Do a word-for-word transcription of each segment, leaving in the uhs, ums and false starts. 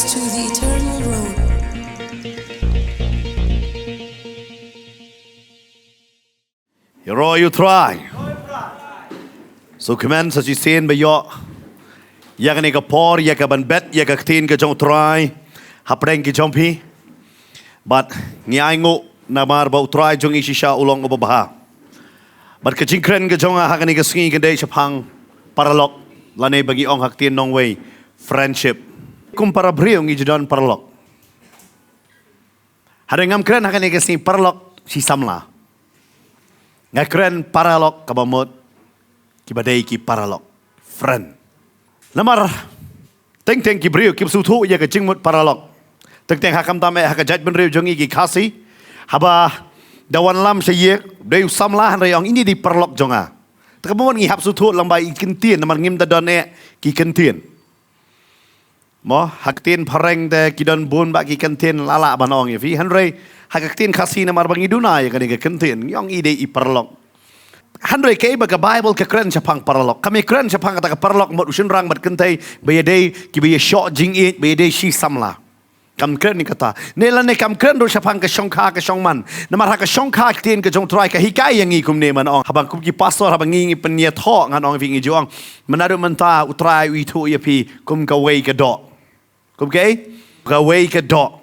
To the eternal road. Ïaroh ïa U Trai. Sngewkmen sa shisien ba ïoh ïa kane ka por ïa ka ban bet ïa ka ktien ka jong U Trai hapdeng ki jong phi. Bad ngi ainguh namar ba U Trai jong ngi shisha u long uba bha. Bad ka jingkren ka jong nga ha kane ka sngi ka dei shaphang paralok, lane ba ngi ong ha ka ktien nongwei, friendship. Kum para briew ngi ju don paralok. Hynrei ngam kren ha kane ka sngi paralok shi samla. Nga kren paralok kaba mut kiba dei ki paralok, friend. Namar teng teng ki briew kim sngewthuh ïa ka jingmut paralok. Teng teng ha, khamtam eh ha ka jaitbynriew jong ngi ki Khasi, haba da wanlam sha ïing, dei u samla hynrei ong, ini dei paralok jong nga. Te kaba mut ngi hap sngewthuh lyngba i kyntien, namar ngim da don eh ki kyntien. Mo, ha ka ktien phareng te ki don bun bah ki kyntien, lah lah ban ong ïa phi. Hynrei ha ka ktien Khasi, namar ba ngi duna ïa kane ka kyntien, ngi ong i dei i paralok. Hynrei kaei ba ka Baibl ka kren shaphang paralok? Kam ïakren shaphang kata ka paralok mut u shynrang bad kynthei ba ïadei, kiba ïashoh jingïeit, ba ïadei shi samla. Kam kren ïa kata. Ne lane kam kren ruh shaphang ka shongkha ka shongman. Namar ha ka shongkha, ka ktien ka jong U Trai ka hikai ïa ngi kumne, man ong, haba kum ki pastor, haba ngi, ngi pynïathoh, ngan ong ïa phi, ngi ju ong, mynta ruh mynta U Trai u ithuh ïa phi kum kawei ka doh. Kum kaei? Kawei ka doh.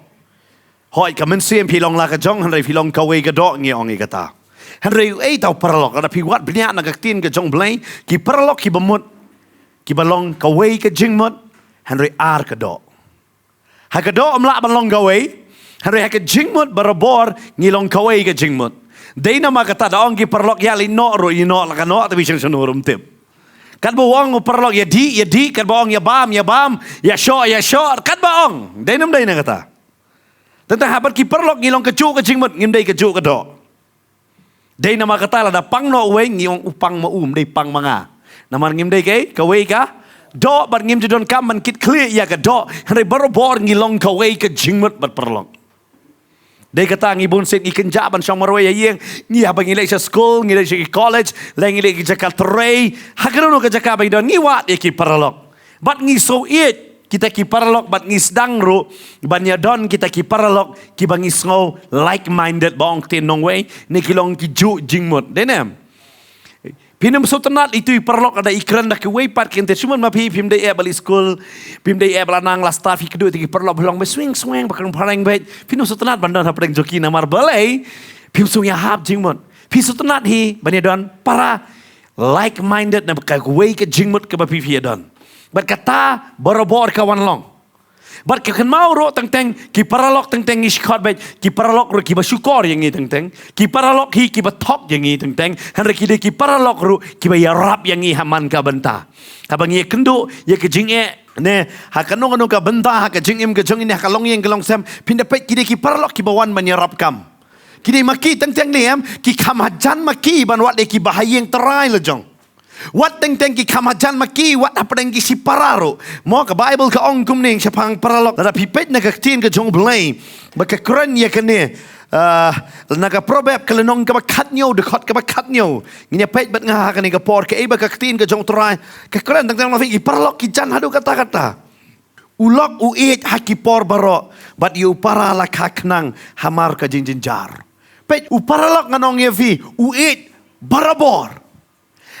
Hooid, ka mynsiem phi long la ka jong, hynrei phi long kawei ka doh, ngi ong ïa kata. Hynrei uei uta u paralok? Lada phi wad bniah na ka ktien ka jong U Blei, ki paralok kiba mut, kiba long kawei ka jingmut, hynrei ar ka doh. Ha ka doh ym lah ban long kawei, hynrei ha ka jingmut barabor ngi long kawei ka jingmut. Dei namar kata da ong ki paralok, ïaleit noh ruh ïaleit noh, la ka noh, te phi shong shano ruh ym tip. Katba ong u paralok, ïadih, ïadih, katba ong ïabam, ïabam, ïashoh, ïashoh, katba ong. Dei ne ym dei na kata? Tang haba ki paralok ngi long kajuh ka jingmut, ngim dei kajuh ka doh. Dei namar kata lada pang noh uwei, ngi ong u pang ma u, ym dei pang ma nga. Namar ngim dei kaei, kawei ka doh, bad ngim ju donkam ban kit khlieh ïa ka doh. Hynrei barabor ngi long kawei ka jingmut bad paralok. Dei kata ngi bunsien ngi kynjah ban shong marwei ha ïing, ngi, haba ngi leit sha skul, ngi leit sha ki college, lane ngi leit ki jaka trei, ha kano kano ka jaka ba ngi don, ngi wad ïa ki paralok. Bad ngi sngew ïeit kita ki paralok, bad ngi sdang ruh ban ïadon kita ki paralok kiba ngi sngew like-minded, ba ong ktien nongwei, ne ki long kijuh jingmut. Dei ne em? Phim sngewtynnat ïa itu i paralok lada i kren da kiwei pat ki kyntien, shu mon ma phi, phim dei eh ba leit skul, phim dei eh ba la nang la stad, phi kynduh ïa ki paralok ba long ba swing sweng, ba kren phareng beit. Phim sngewtynnat ban don hapdeng jong ki, namar balei? Phim sngew ïahap jingmut. Phi sngewtynnat hi ban ïadon para like-minded, na ka kawei ka jingmut kaba phi, phi ïadon. Bad kata barabor ka wan long. Bad ka kynmaw ruh teng teng, ki paralok teng teng ngi shu khot beit, ki paralok ruh kiba shukor ïa ngi teng teng, ki paralok hi kiba thok ïa ngi teng teng, hynrei ki dei ki paralok ruh kiba ïarap ïa ngi ha man ka bynta. Haba ngi ïakynduh ïa ka jingeh, ne, ha kano kano ka bynta, ha ka jingim ka jong ngi, ne ha ka longïing ka longsem, phin da peit ki dei ki paralok kiba wan ban ïarap kam. Ki dei ma ki teng teng, ne em, ki kham hajan ma ki ban wad ïa ki bahaïing trai la jong. Wat teng teng ki kham hajan ma ki, wat hapdeng ki shipara ruh. Mo, ka Baibl ka ong kumne shaphang paralok. Lada phi peit na ka ktien ka jong U Blei, ba ka kren ïa kane, ah, na ka Proverb ka lynnong kaba khathynñiew, dkhot kaba khathynñiew. Ngin ïa peit bad nga ha kane ka por, kaei ba ka ktien ka jong U Trai ka kren, teng teng ma phi, ki paralok ki jan haduh katta katta. U lok u ïeit ha ki por baroh, bad ïa u para la kha khnang hamar ka jingjynjar. Peit, u paralok ngan ong ïa phi, u ïeit barabor.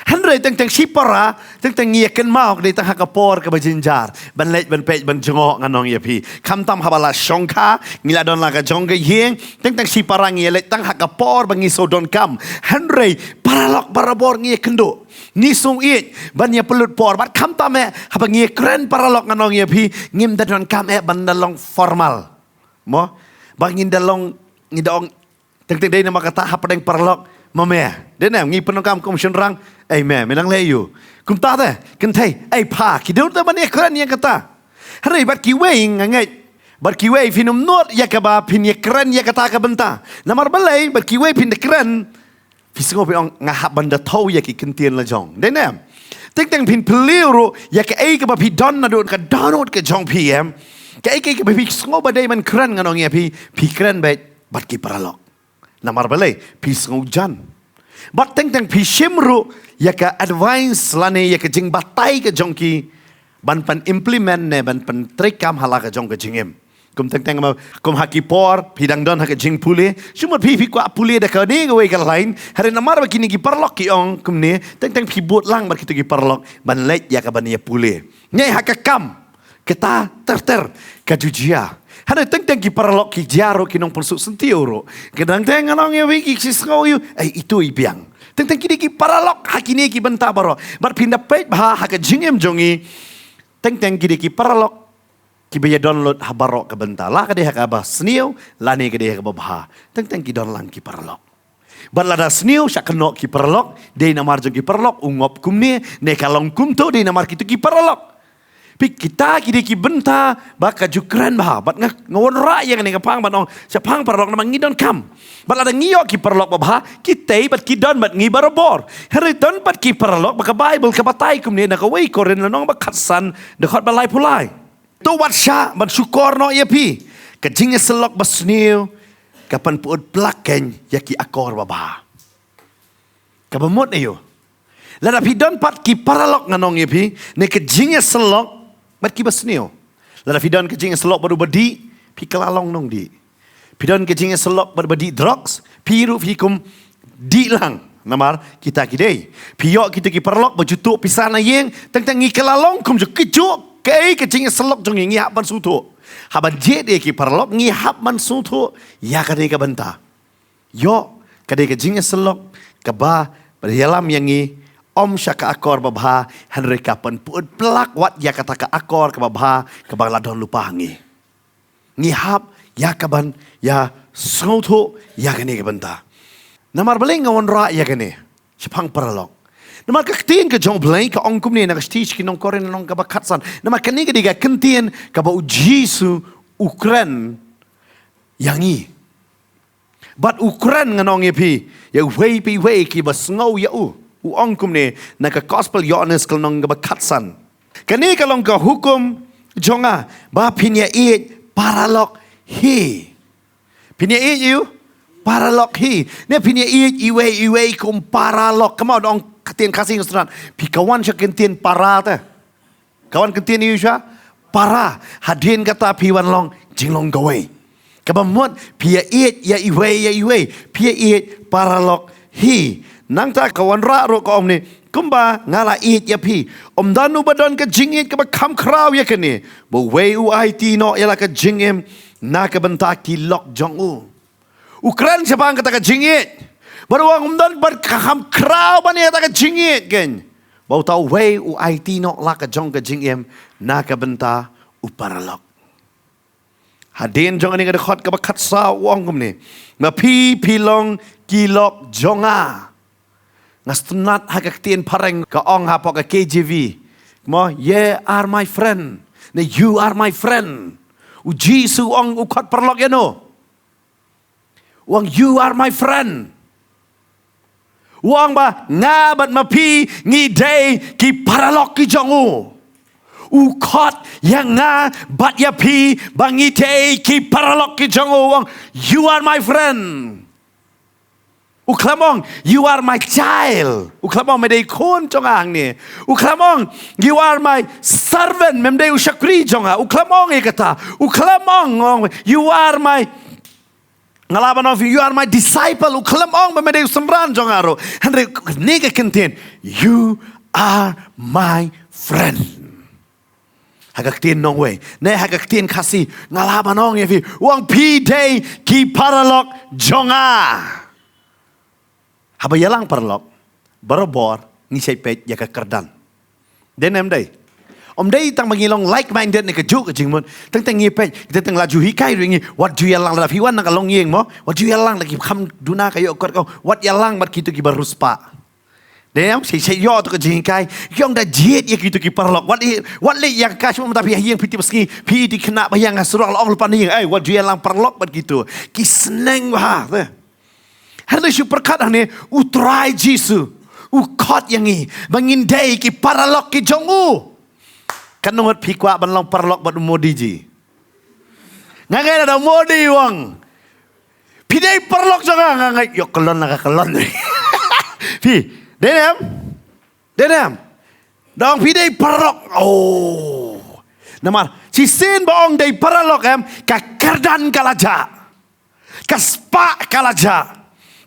Hynrei teng teng shipara, teng teng ngi ïa kynmaw ka dei tang ha ka por kaba jynjar ban leit ban peit ban jngoh, ngan ong ïa phi. Khamtam haba la shongkha, ngi la don la ka jong ka ïing, teng teng shipara ngi ïa leit tang ha ka por ba ngi sngew donkam. Hynrei paralok barabor ngi ïa kynduh. Ngi sngew ïeit ban ïa pynlut por, bad khamtam eh haba ngi ïa kren paralok, ngan ong ïa phi, ngim da donkam eh ban da long formal. Mo? Ba ngin da long, ngin da ong, teng teng dei namar kata hapdeng paralok, ma me. Dei ne em, ngi pyndonkam kum shynrang, ei me, me nang leh aïu? Kumta te, kynthei, ei pha, ki dei ruh te ban ïa kren ïa kata. Hynrei bad kiwei nga ngeit, bad kiwei phin ym nud ïa kaba phin ïa kren ïa kata ka bynta. Namar balei? Bad kiwei phin da kren, phi sngew phi ong, nga hap ban da thew ïa ki kyntien la jong. Dei ne em? Teng teng phin plie ruh ïa kaei kaba phi don naduh ka dohnud ka jong phi, em. Kaei kaei kaba phi sngew ba dei ban kren, ngan ong ïa phi, phi kren beit bad ki paralok. Namar balei? Phi sngew jan. Bad teng teng phi shim ruh ïa ka advice lane ïa ka jingbatai ka jong ki ban pyn implement ne ban pyntreikam ha la ka jong ka jingim. Kum teng teng ma, kum ha ki por phi dang don ha ka jingpule, shu mut phi, phi kwah pule da kane kawei ka line, hynrei namar ba kine ki paralok ki ong kumne, teng teng phi bud lang bad kito ki paralok ban leit ïa kaban ïa pule. Ngi ha ka kam, kata ter ter ka ju jia. Hynrei teng teng ki paralok ki jia ruh, ki nongpynsuk syntiew ruh. Ka dang teng ngan ong ïa phi, ki sngew ïa u, ai, itu i biang. Teng teng ki dei ki paralok ha kine ki bynta baroh. Bad phin da peit bha ha ka jingim jong ngi, teng teng ki dei ki paralok kiba ïa don lut ha baroh ka bynta. La ka dei ha kaba sniew, lane ka dei ha kaba bha. Teng teng ki don lang ki paralok. Bad lada sniew, shah kynnoh ki paralok, dei namar jong ki paralok u ngop kumne, ne ka long kumto, dei namar kito ki paralok. Phi, kita ki dei ki bynta ba ka ju kren bha. Bad nga, nga wanrah ïa kane ka phang ban ong, shaphang paralok namar ngi donkam. Bad lada ngi ïoh ki paralok ba bha, kitei bad ki don bad ngi barabor. Hynrei don bad ki paralok ba ka Baibl ka batai kumne na kawei Korinth lynnong ba khatsan, dkhot ba laiphew lai. To wat shah ban shukor noh ïa phi. Ka jingïasyllok ba sniew ka pynpyut plak keiñ ïa ki akor ba bha. Kaba mut aïu? Lada phi don pat ki paralok, ngan ong ïa phi, ne ka jingïasyllok bad kiba sniew. Lada phi don ka jingïasyllok bad uba dih, phi kylla long nongdih. Phi don ka jingïasyllok bad uba dih drugs, phi ruh phi kum dih lang. Namar kita ki dei, phi ïoh kito ki paralok ba ju tuh pisa na ïing, teng teng ngi kylla long kum ju kit ju, kaei ka jingïasyllok jong ngi, ngi hap ban sngewthuh. Haba jied ïa ki paralok ngi hap ban sngewthuh ïa kane ka bynta. Ïoh, ka dei ka jingïasyllok kaba ïalam ïa ngi, ym sha ka akor ba bha, hynrei ka pynpyut plak wat ïa kata ka akor kaba bha kaba la don lypa ha ngi. Ngi hap ïa kaban ïa sngewthuh ïa kane ka bynta. Namar balei nga wanrah ïa kane shaphang paralok? Namar ka ktien ka jong U Blei ka ong kumne na ka shithi sha ki nong Korinth lynnong kaba khatsan. Namar kane ka dei ka ktien kaba U Jisu u kren ïa ngi. Bad u kren, ngan ong ïa phi, ïa uwei pa uwei kiba sngew ïa u. U ong kumne na ka Gospel Ïoannis ka lynnong kaba khatsan. Kane ka long ka hukum jong nga, ba phin ïa ïeit paralok hi. Phin ïa ïeit ïa u paralok hi. Ne phin ïa ïeit iwei iwei kum paralok. Kynmaw, da ong ka ktien Khasi nga sngewtynnat, phi ka wan sha ka ktien para te. Ka wan ka ktien ïa u sha para. Hadien kata phi wan long jinglong kawei. Kaba mut phi ïa ïeit ïa iwei ïa iwei. Phi ïa ïeit paralok hi. Nangta ka wanrah ruh ka ong ne, kumba nga la ïeit ïa phi. Ym don uba don ka jingïeit kaba kham khraw ïa kane, ba uwei u aiti noh ïa la ka jingim na ka bynta ki lok jong u. U kren shaphang kata ka jingïeit. Bad u ong ym don ba kham khraw ban ïa kata ka jingïeit keiñ, ba uta uwei u aiti noh la ka jong ka jingim na ka bynta u paralok. Hadien jong kane ka dkhot kaba khatsaw u ong kumne, ma phi phi long ki lok jong nga. Nga sngewtynnat ha ka ktien phareng ka ong hapoh ka K J V, mo, ye are my friend, ne you are my friend. U Jisu u ong u khot paralok ïano? U ong you are my friend. U ong ba nga bad ma phi ngi dei ki paralok ki jong u. U khot ïa nga bad ïa phi ba ngi dei ki paralok ki jong u. U ong you are my friend. U khlem ong you are my child. U khlem ong me dei khun jong nga hangne. U khlem ong you are my servant, mem dei u shakri jong nga. U khlem ong ïa kata. U khlem ong, ong you are my, nga lah ban ong you are my disciple. U khlem ong ba me dei u synran jong nga ruh. Hynrei kane ka kyntien, you are my friend. Ha ka ktien nongwei ne ha ka ktien Khasi, nga lah ban ong ïa phi, u ong phi dei ki paralok jong nga. Haba ïalang paralok, barabor ngi shait peit ïa ka kyrdan. Dei ne ym dei? Ym dei tang ba ngi long like minded ne kajuh ka jingmut. Teng teng ngi peit, teng teng la ju hikai ruh ïa ngi, wat ju ïalang, lada phi wan na ka longïing mo, wat ju ïalang, lada ki kham duna ka ïoh kot ka, wat ïalang bad kito kiba riewspah. Dei ne ym? Shait shait ïoh to ka jinghikai. Ki ong da jied ïa kito ki paralok. Wat i, wat leit ïa ka, shu mynta phi ha ïing phi tip sngi, phi ïa kito ki khynnah ba ïeng ha surok, la ong lypa na ïing, ei, wat ju ïalang paralok bad kito. Ki sneng bha te. Hynrei shu pyrkhat hangne, U Trai Jisu u khot ïa ngi ba ngin dei ki paralok ki jong u. Katno ngut phi kwah ban long paralok bad u Modi ji? Nga ngeit lada u Modi u ong phi dei paralok jong nga, nga ngeit ïoh kyllon la ka kyllon. Phi, dei ne em? Dei ne em? Da ong phi dei paralok. Oh. Namar shisien ba ong dei paralok em, ka kyrdan ka la jah. Ka spah ka la jah.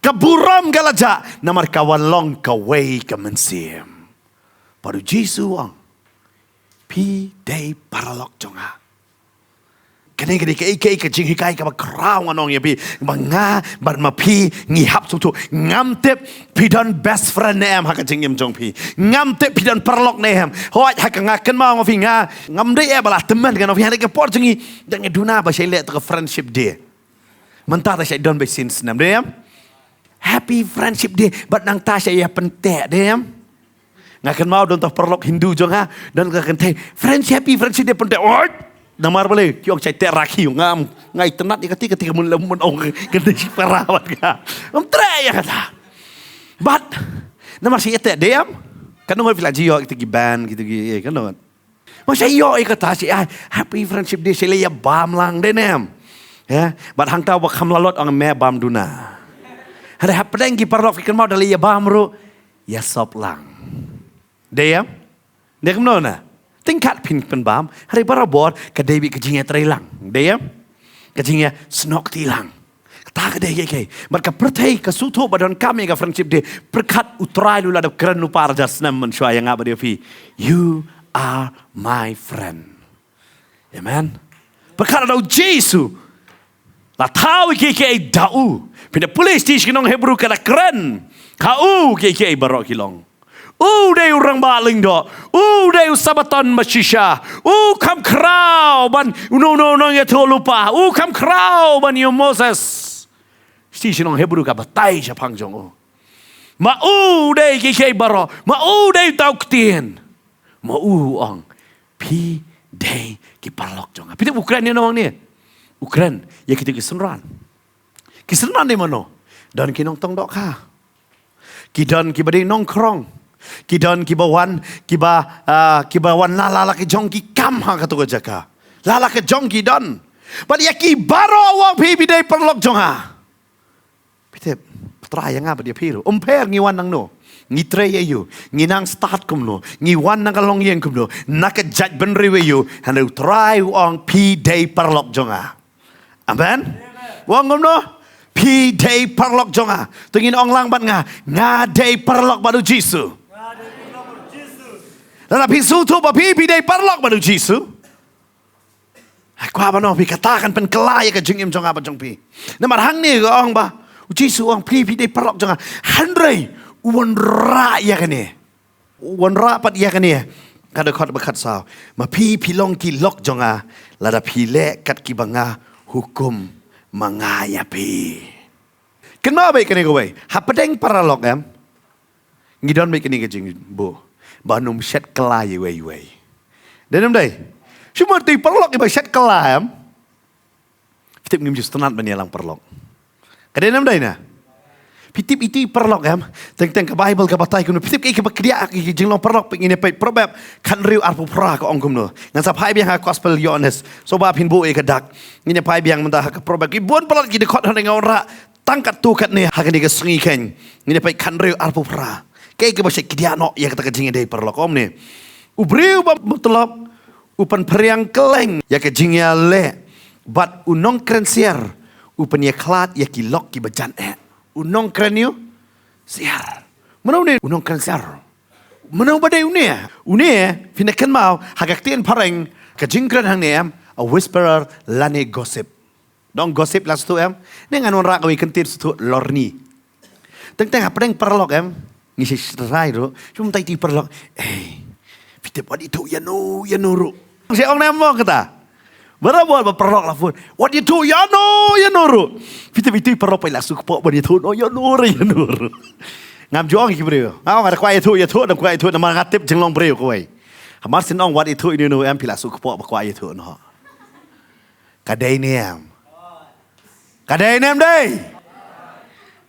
Ka burom ka la jah. Namar ka wan long kawei ka mynsiem. Bad u Jisu u ong, phi dei paralok jong nga. Kane ka dei kaei kaei ka jinghikai kaba khraw ngan ong ïa phi. Ba nga bad ma phi ngi hap sngewthuh. Ngam tip phi don best friend ne em ha ka jingim jong phi. Ngam tip phi don paralok ne em. Hooid, ha ka nga kynmaw ma phi nga ngam dei eh ba la tymmen, ngan ong phi, ha ka por jong ngi dang ïa duna ba shait leh to ka friendship day. Mynta te shait don ba shisien snem, dei em? Happy Friendship Day, bad nangta shait ïa pynteh, dei em? Nga kynmaw don tang paralok Hindu jong nga, don ka kynthei, "Friends, Happy Friendship Day," pynteh, oi! Namar balei, ki ong shait teh rakhi, nga, nga itynnad ïa kata, kata ka mun lem mun ong, kata shipara bad nga. Ym treh ïa kata. Bad namar shait ïa teh, dei em? Katno ngut phi la ju ïoh kita ki band, kita ki, eh, katno ngut? Ba shait ïoh ïa kata, shait ai, Happy Friendship Day, shait leit ïa bam lang, dei ne em? Ïa, bad hangta ba kham lalot ong me bam duna. Hynrei hapdeng ki paralok phi kynmaw da leit ïa bam ruh, ïa sop lang. Dei em? Dei kumno na? Tyngkhat phin pynbam, hynrei barabor ka dei beit ka jingïatrei lang. Dei em? Ka jingïasnoh kti lang. Kata ka dei kaei kaei. Bad ka pyrthei ka sngewthuh ba donkam ïa ka Friendship Day. Pyrkhat U Trai u la dep kren lypa ar hajar snem mynshuwa ïa nga bad ïa phi. "You are my friend." Amen. Pyrkhat lada u Jisu la thaw ïa kiei kiei da u. Phin da pule sha ki nong Hebru ka la kren ha u kiei kiei baroh ki long. U dei u rangbah lyngdoh. U dei u Sabaton ba shisha. U kham khraw ban u nong, nong, nongïathuhlypa. U kham khraw ban ïa u Moses. Shisha ki nong Hebru ka batai shaphang jong u. Ma u dei kiei kiei baroh. Ma u dei uta u ktien. Ma u u ong, phi dei ki paralok jong nga. Phi tip u kren ïano hangne? U kren ïa kita ki synran. Ki synran dei mano? Don ki nongtong dohkha. Ki don kiba dei nongkhrong. Ki don kiba wan, kiba, ah, kiba wan la la la ki jong ki kam ha kato ka jaka. La la ki jong ki don. Bad ïa ki baroh u ong, phi, phi dei paralok jong nga. Phi tip, phi trai ïa nga bad ïa phi ruh. Ym pher ngi wan nangno. Ngi trei ïa u. Ngi nang stad kumno. Ngi wan na ka longïing kumno. Na ka jaitbynriew ïa u. Hynrei U Trai u ong, phi dei paralok jong nga. Amen. U ong kumno? Phi dei paralok jong nga. To ngin ong lang bad nga. Nga dei paralok bad u Jisu. Lada phi sngewthuh ba phi, phi dei paralok bad u Jisu. Ai, kwah ban ong phi, kata kan pynkylla ïa ka jingim jong nga bad jong phi. Namar hangne ka ong ba u Jisu u ong, phi, phi dei paralok jong nga. Hynrei u wanrah ïa kane. U wanrah pat ïa kane. Ka dkhot ba khatsaw. Ma phi, phi long ki lok jong nga lada phi leh kat kiba nga hukum ma nga ïa phi. Kynmaw beit kane kawei. Hapdeng paralok em, ngi don beit kane ka jingbuh ba ngim shet kylla ïa iwei ïa iwei. Dei ne ym dei? Shu mut dei paralok iba shet kylla em. Phi tip ngim ju sngewtynnat ban ïalang paralok. Ka dei ne ym dei na? Phi tip ito i paralok em. Teng teng ka Baibl ka batai kumno. Phi tip kaei kaba khraw ha ki jinglong paralok, peit, ngin ïa peit Proverb khathynriew arphew phra ka ong kumno. Ngan sa phai biang ha Gospel Ïoannis. Sngewbha phin buh ïa ka dak. Ngin ïa phai biang mynta ha ka Proverb. Ki bun palat ki dkhot hynrei nga wanrah tang katto katne ha kane ka sngi khein. Ngin ïa peit khathynriew arphew phra. Kaei kaba shet khraw noh ïa kata ka jingïadei paralok, ong kumne. U briew ba mutlop u pynphriang kylleng ïa ka jingïaleh, bad u nongkren siar u pynïakhlad ïa ki lok kiba jan eh. U nongkren ïa u siar. Mano une u nongkren siar? Mano ba dei une? Une, phin da kynmaw ha ka ktien phareng, ka jingkren hangne em, a whisperer lane gossip. Dang gossip la sngewthuh em? Ne ngan wanrah kawei ka ktien sngewthuh, lorni. Teng teng hapdeng paralok em, ngi shisha ruh, shu mynta ito i paralok, eh, phi tip wat ïathuh ïano ïano ruh. Shu ong ne em mo kata? Barabor ba paralok la phone, wat ïathuh ïano ïano ruh. Phi tip ito i paralok pat la sngewkpoh ban ïathuh noh ïano ruh ïano ruh. Ngam ju ong ïa ki briew. Nga ong, nga da kwah ïathuh, ïathuh, da kwah ïathuh, namar nga tip jinglong briew kawei. Hamar shu ong wat ïathuh ïano ïano em, phi la sngewkpoh ba kwah ïathuh noh. Ka dei ne em? Ka dei ne ym dei?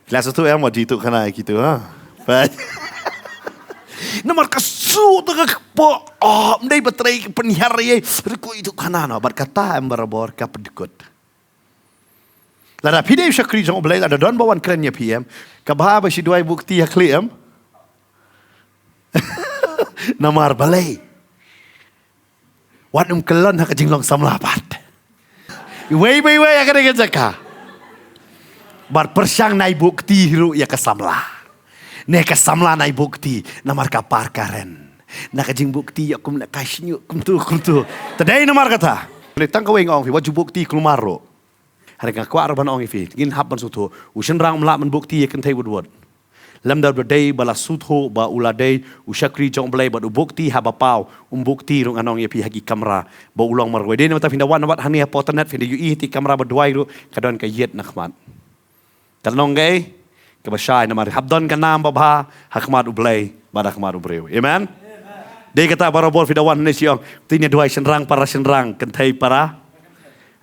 Phi la sngewthuh em wat ju ïathuh khana ïa kito, ha? Namar ka shu tang ka kpoh, oh, ym dei ba trei ka pynhiar ïa, ruh ko ïathuh khana noh, bad kata em barabor ka pyndkut. Lada phi dei u shakri jong U Blei, lada don ba wan kren ïa phi em, ka bha ba shi duwai buh kti ha khlieh em. Namar balei? Wat ym kyllon ha ka jinglong samla pat. Iwei pa iwei ha kane ka jaka. Bad pyrshang nai buh kti hi ruh ïa ka samla. Ne ka samla nai buh kti namar ka par karen. Na ka jingbuh kti ïa kum la ka shñiuh kumtu kumtu. Te dei namar kata. Te tang kawei nga ong phi wat ju buh kti kulmar ruh. Hynrei nga kwah ruh ban ong ïa phi, ngin hap ban sngewthuh. U shynrang um lah ban buh kti ïa kynthei wut wut. Lymda ba dei ba la sngewthuh ba u la dei u shakri jong U Blei bad u buh kti haba paw, um buh kti ruh ngan ong ïa phi ha ki kamra ba u long marwei. Dei namar kata phin da wan wat hangne hapoh internet phin da ïohi ha ki kamra ba duwai ruh ka don ka ïit na khmat. Ka long kaei kaba shai namar hap don ka nam babha ha khmat U Blei bad ha khmat u briew. Amen. Dei kata barabor phi da wan hangne shu ong, kti ne duwai shynrang para shynrang, kynthei para.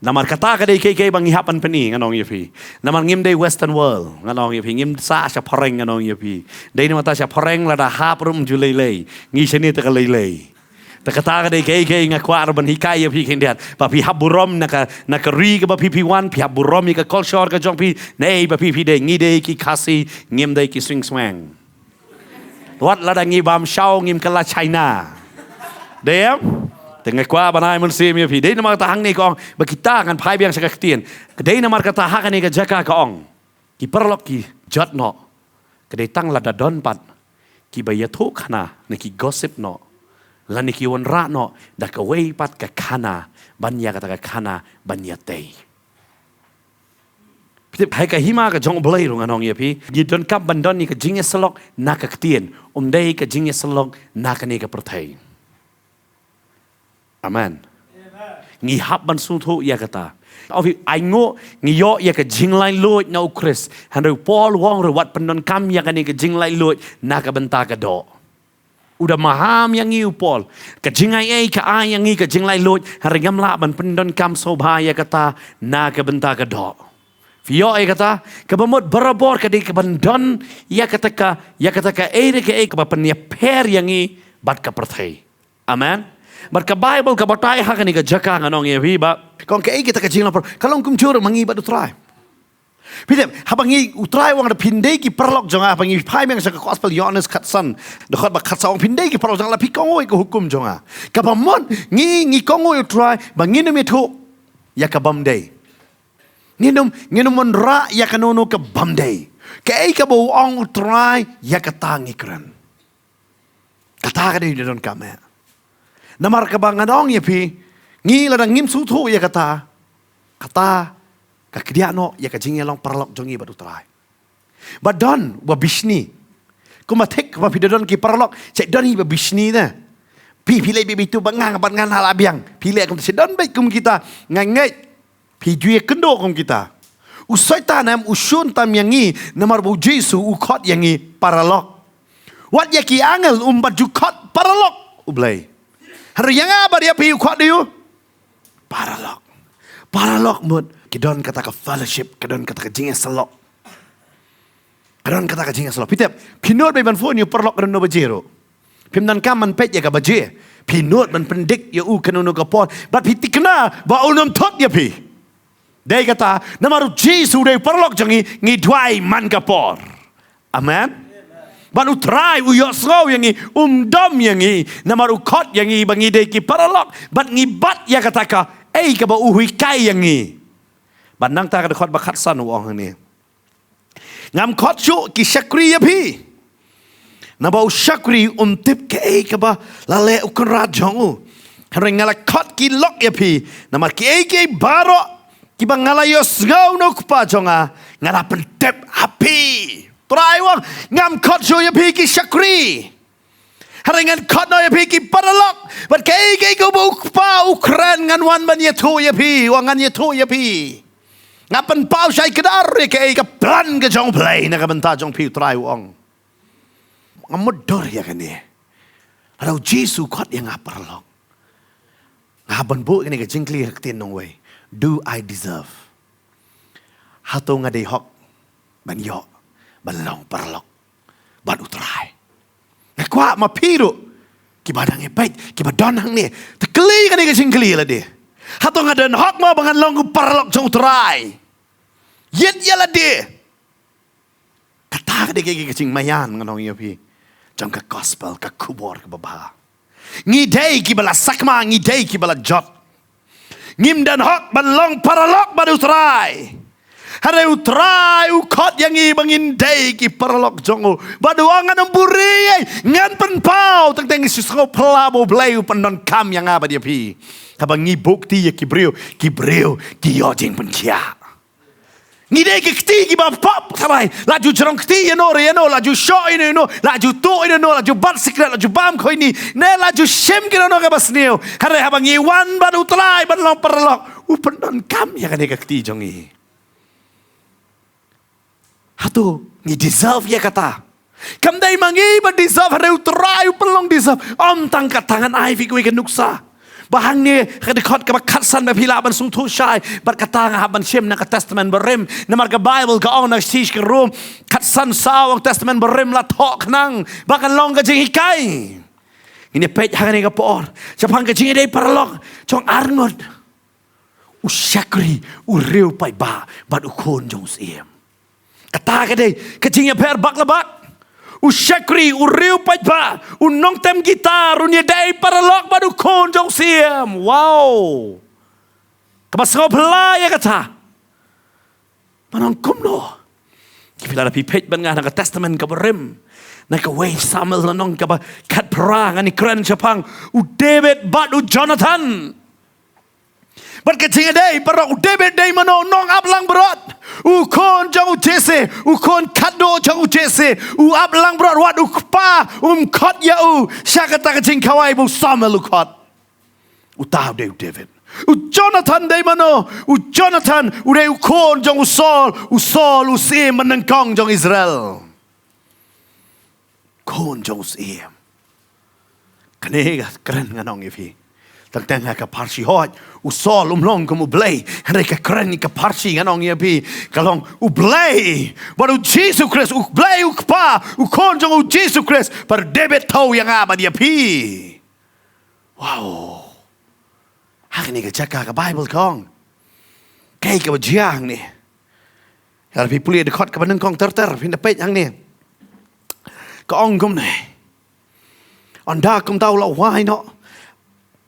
Namar kata ka dei kaei kaei ba ngi hap ban pyni ngan ong ïa phi. Namar ngim dei western world ngan ong ïa phi. Ngim sah sha phareng ngan ong ïa phi. Dei namar kata sha phareng lada hap ruh ym ju lei lei. Ngi shane te ka lei lei. Te kata ka dei kaei kaei nga kwah ruh ban hikai ïa phi khyndiat. Ba phi hap burom na ka, na ka ri kaba phi phi wan, phi hap burom ïa ka culture ka jong phi. Naei ba phi phi dei, ngi dei ki Khasi, ngim dei ki Swing Swang. Wat lada ngi bam shaw ngim kylla China. Dei em? Te nga kwah ban ai mynsiem ïa phi. Dei namar kata hangne ka ong ba kita ngan phai biang sha ka ktien. Dei namar kata ha kane ka jaka ka ong, ki paralok ki jot noh. Ka dei tang lada don pat kiba ïathuh khana ne ki gossip noh, lane ki wanrah noh da kawei pat ka khana ban ïa kata ka khana ban ïatei. Phi tip, ha ka hima ka jong U Blei ruh ngan ong ïa phi, ngi donkam ban don ïa ka jingïasyllok na ka ktien, ym dei ka jingïasyllok na kane ka pyrthei. Amen. Ngi hap ban sngewthuh ïa kata. Ong phi, ai nguh ngi ïoh ïa ka jinglaitluid na U Khrist. Hynrei u Paul u ong ruh wat pyndonkam ïa kane ka jinglaitluid na ka bynta ka doh. U da maham ïa ngi u Paul. Ka jingai ei ka ai ïa ngi ka jinglaitluid, hynrei ngam lah ban pyndonkam sngewbha ïa kata na ka bynta ka doh. Phi ïoh ïa kata, kaba mut barabor ka dei kaban don ïa kata ka, ïa kata kaei re kaei kaba pynïapher ïa ngi bad ka pyrthei. Amen. Bad ka Baibl ka batai ha kane ka jaka ngan ong ïa phi ba ka ong kaei kata ka jinglong paralok, ka long kumjuh ruh ma ngi bad U Trai. Phi tip, haba ngi, U Trai u ong da phin dei ki paralok jong nga, haba ngi phai biang sha ka gospel Ïoannis khatsan, dkhot ba khatsaw, u ong phin dei ki paralok jong nga lada phi kohnguh ïa ka hukum jong nga. Kaba mut ngi, ngi kohnguh ïa U Trai ba ngin ym ïathuh ïa ka bym dei. Ngin ym, ngin ym wanrah ïa kano kano ka bym dei. Kaei kaba u ong U Trai ïa kata ngi kren. Kata ka dei u donkam eh. Namar kaba ngan ong ïa phi, ngi lada ngim sngewthuh ïa kata, kata ka kdiah noh ïa ka jingïalong paralok jong ngi bad U Trai. Ba don ba bishni. Kumba thik ba phi da don ki paralok, che don hi ba bishni de. Phi, phi leh bit bit tu ba nga, ba nga na la biang. Phi leh kum che don beit kum kita, nga ngeit. Phi ju ïakynduh kum kita. U Soitan em u shun tam ïa ngi namar ba U Jisu u khot ïa ngi paralok. Wat ïa ki angel um pat ju khot paralok U Blei. Hynrei ïa nga bad ïa phi u khot ïa u paralok. Paralok mut ki don kata ka fellowship, ki don kata ka jingïasyllok. Ka don kata ka jingïasyllok. Phi tip, phi nud beit ban phone ïa u paralok kano kano baje ruh. Phim donkam ban peit ïa ka baje. Phi nud ban pyndik ïa u kano kano ka por. Bad phi thikna ba un ym thut ïa phi. Dei kata, namar U Jisu u dei u paralok jong ngi, ngi duwai man ka por. Amen. Bad U Trai u ïohsngew ïa ngi, um dom ïa ngi, namar u khot ïa ngi ba ngi dei ki paralok. Bad ngi bat ïa kata kaei kaba u hikai ïa ngi. Bad nangta ka dkhot ba khatsan u ong hangne. Ngam khot shuh ki shakri ïa phi. Naba u shakri um tip kaei kaba la leh u kynrad jong u. Hynrei nga la khot ki lok ïa phi. Namar kiei kiei baroh kiba nga la ïohsngew na u Kpa jong nga, nga la pyntip ha phi. Trai u ong, ngam khot shuh ïa phi ki shakri. Hynrei ngan khot noh ïa phi ki paralok. Bad kaei kaei kaba u Kpa u kren ngan wan ban ïathuh ïa phi. Wan ngan ïathuh ïa phi. Nga pynpaw shai kdar ïa kaei ka plan ka jong U Blei na ka bynta jong phi, Trai u ong. Nga mutdur ïa kane. Lada U Jisu u khot ïa nga paralok, nga hap ban buh kane ka jingkylli ha ka ktien nongwei. Do I deserve? Hato nga dei hok ban ïoh ban long paralok bad U Trai? Nga kwah ma phi ruh kiba dang ïa peit, kiba don hangne, te kylli kane ka jingkylli ïa lade. Hato nga don hok mo ba ngan long u paralok jong U Trai? Ïeit ïa lade. Kata ka dei ka, ka jingmaïan ngan ong ïa phi jong ka gospel, ka khubor kaba bha. Ngi dei kiba la sakma, ngi dei kiba la jot. Ngim don hok ban long paralok bad u Trai. Hynrei u Trai u khot ïa ngi ba ngin dei ki paralok jong u. Bad u ong, ngan ym buhrieh, ngan pynpaw, tang tang ngi shu sngewphylla ba u Blei u pyndonkam ïa nga bad ïa phi. Haba ngi buh kti ïa ki briew, ki briew ki ïoh jingpynkhiah. Ngi dei ki kti kiba pop tharai. La ju jrong kti ïano re ïano, la ju shoh ïano ïano, la ju tuh ïano ïano, la ju bat sikret, la ju bam khoini, ne la ju shim kino kino kaba sniew. Hynrei haba ngi wan bad u Trai ban long paralok, u pyndonkam ïa kane ka kti jong ngi. Hato ngi deserve ïa kata? Kam dei ma ngi ba deserve, hynrei u Trai u pynlong deserve. Ym tang kata, ngan ai phi kawei ka nuksa. Ba hangne ka dkhot kaba khatsan ba phi lah ban sngewthuh shai. Bad kata nga hap ban shim na ka Testament Barim. Namar ka Baibl ka ong na ka shithi sha ki Rom khatsan saw, ong Testament Barim la thoh khnang ba kan long ka jinghikai. Ngin ïa peit hangne ka por shaphang ka jingïadei paralok jong arngut. U shakri, u riewpaidbah bad u khun jong u syiem. Kata ka dei ka jingïapher bak la bak. U shakri, u riewpaidbah, u nongtem guitar, un ïadei paralok bad u khun jong u syiem. Wow. Kaba sngewphylla ïa kata. Ban ong kumno? Ki phi lada phi peit bad nga na ka Testament kaba rim, na kawei Samuel lynnong kaba khatphra, ngan ïa kren shaphang u David bad u Jonathan. Bad ka jingïadei paralok, u David dei mano? U nongap langbrot, u khun jong u Jesse, u khun khatduh jong u Jesse. U ap langbrot, wat u kpa um khot ïa u sha kata ka jingkhawai ba u Samuel u khot. Uta u dei u David. U Jonathan dei mano? U Jonathan u dei u khun jong u Saul, u Saul u syiem ba nyngkong jong Israel. Khun jong u syiem. Kane ka kren ngan ong ïa phi. Tang tang ha ka pharshi, hooid, u Saul um long kum u Blei. Hynrei ka kren ka pharshi ngan ong ïa phi, ka long u Blei bad u Jisu Khrist, u Blei u Kpa, u khun jong u Jisu Khrist. Bad u David, to ïa nga bad ïa phi. Wow. Ha kane ka jaka ka Baibl ka ong kaei kaba jia hangne. Lada phi pule dkhot kaba nyngkong ter ter, phin da peit hangne. Ka ong kumne. Ynda kumta u la wai noh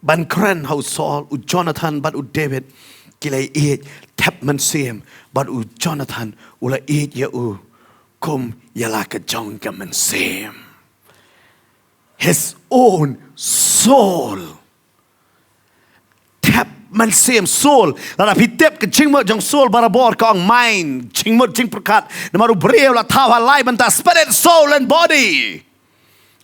ban kren ha u Saul, u Jonathan bad u David ki la ïeit thep mynsiem, bad u Jonathan u la ïeit ïa u kum ïa la ka jong ka mynsiem. His own soul. Thep mynsiem, soul. Lada phi tip ka jingmut jong soul barabor ka ong mind, jingmut jingpyrkhat. Namar u briew la thaw ha lai bynta, spirit, soul and body.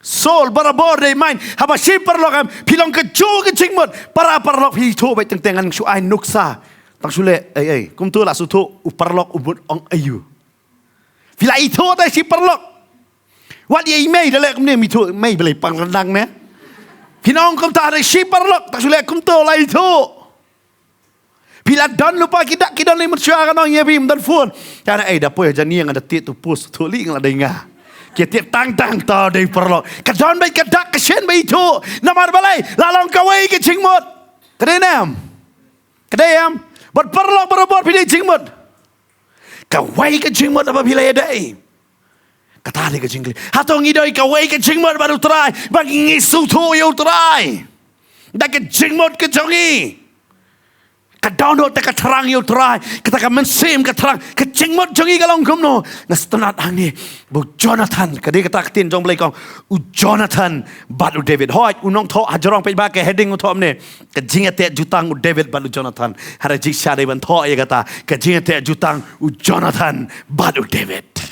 Soul barabor dei mind. Haba shi paralok em, phi long kajuh ka jingmut. Para paralok, phi ithuh beit, teng teng ngan shu ai nuksa. Tang shu leh, ei ei, kumto la shu ithuh u paralok u mut ong aïu. Phi la ithuh te shi paralok. Wat ïa i mei da leh kumne, mi ithuh mei balei pang ryndang ne. Phin ong kumta te shi paralok, tang shu leh kumto la ithuh. Phi la don lypa ki dak ki don, lei mynshuwa ka nong ïa phi, ym don phone. Ïa na ei da poi ha jani nga da tied tu post tu lei nga la dei nga. Ki tied tang tang, to dei paralok. Ka don beit ka dak ka shin ba ithuh. Namar balei? La long kawei ka jingmut. Ka dei ne em? Ka dei em? Bad paralok barabor phi dei jingmut. Kawei ka jingmut haba phi la ïadei. Kata dei ka jingkylli. Hato ngi dei kawei ka jingmut bad u Trai, ba ngi sngewthuh ïa u Trai da ka jingmut ka jong ngi? Ka download da ka thrang ïa u Trai, kata ka mynsiem ka thrang, ka jingmut jong ngi ka long kumno? Nga sngewtynnat hangne ba u Jonathan, ka dei kata ka ktien jong Blei ka ong, u Jonathan bad u David. Hooid, u nongthoh hajrong, peit ba ka heading u thoh kumne, ka jingïateh jutang u David bad u Jonathan. Hynrei jingshisha dei ban thoh ïa kata, ka jingïateh jutang u Jonathan bad u David.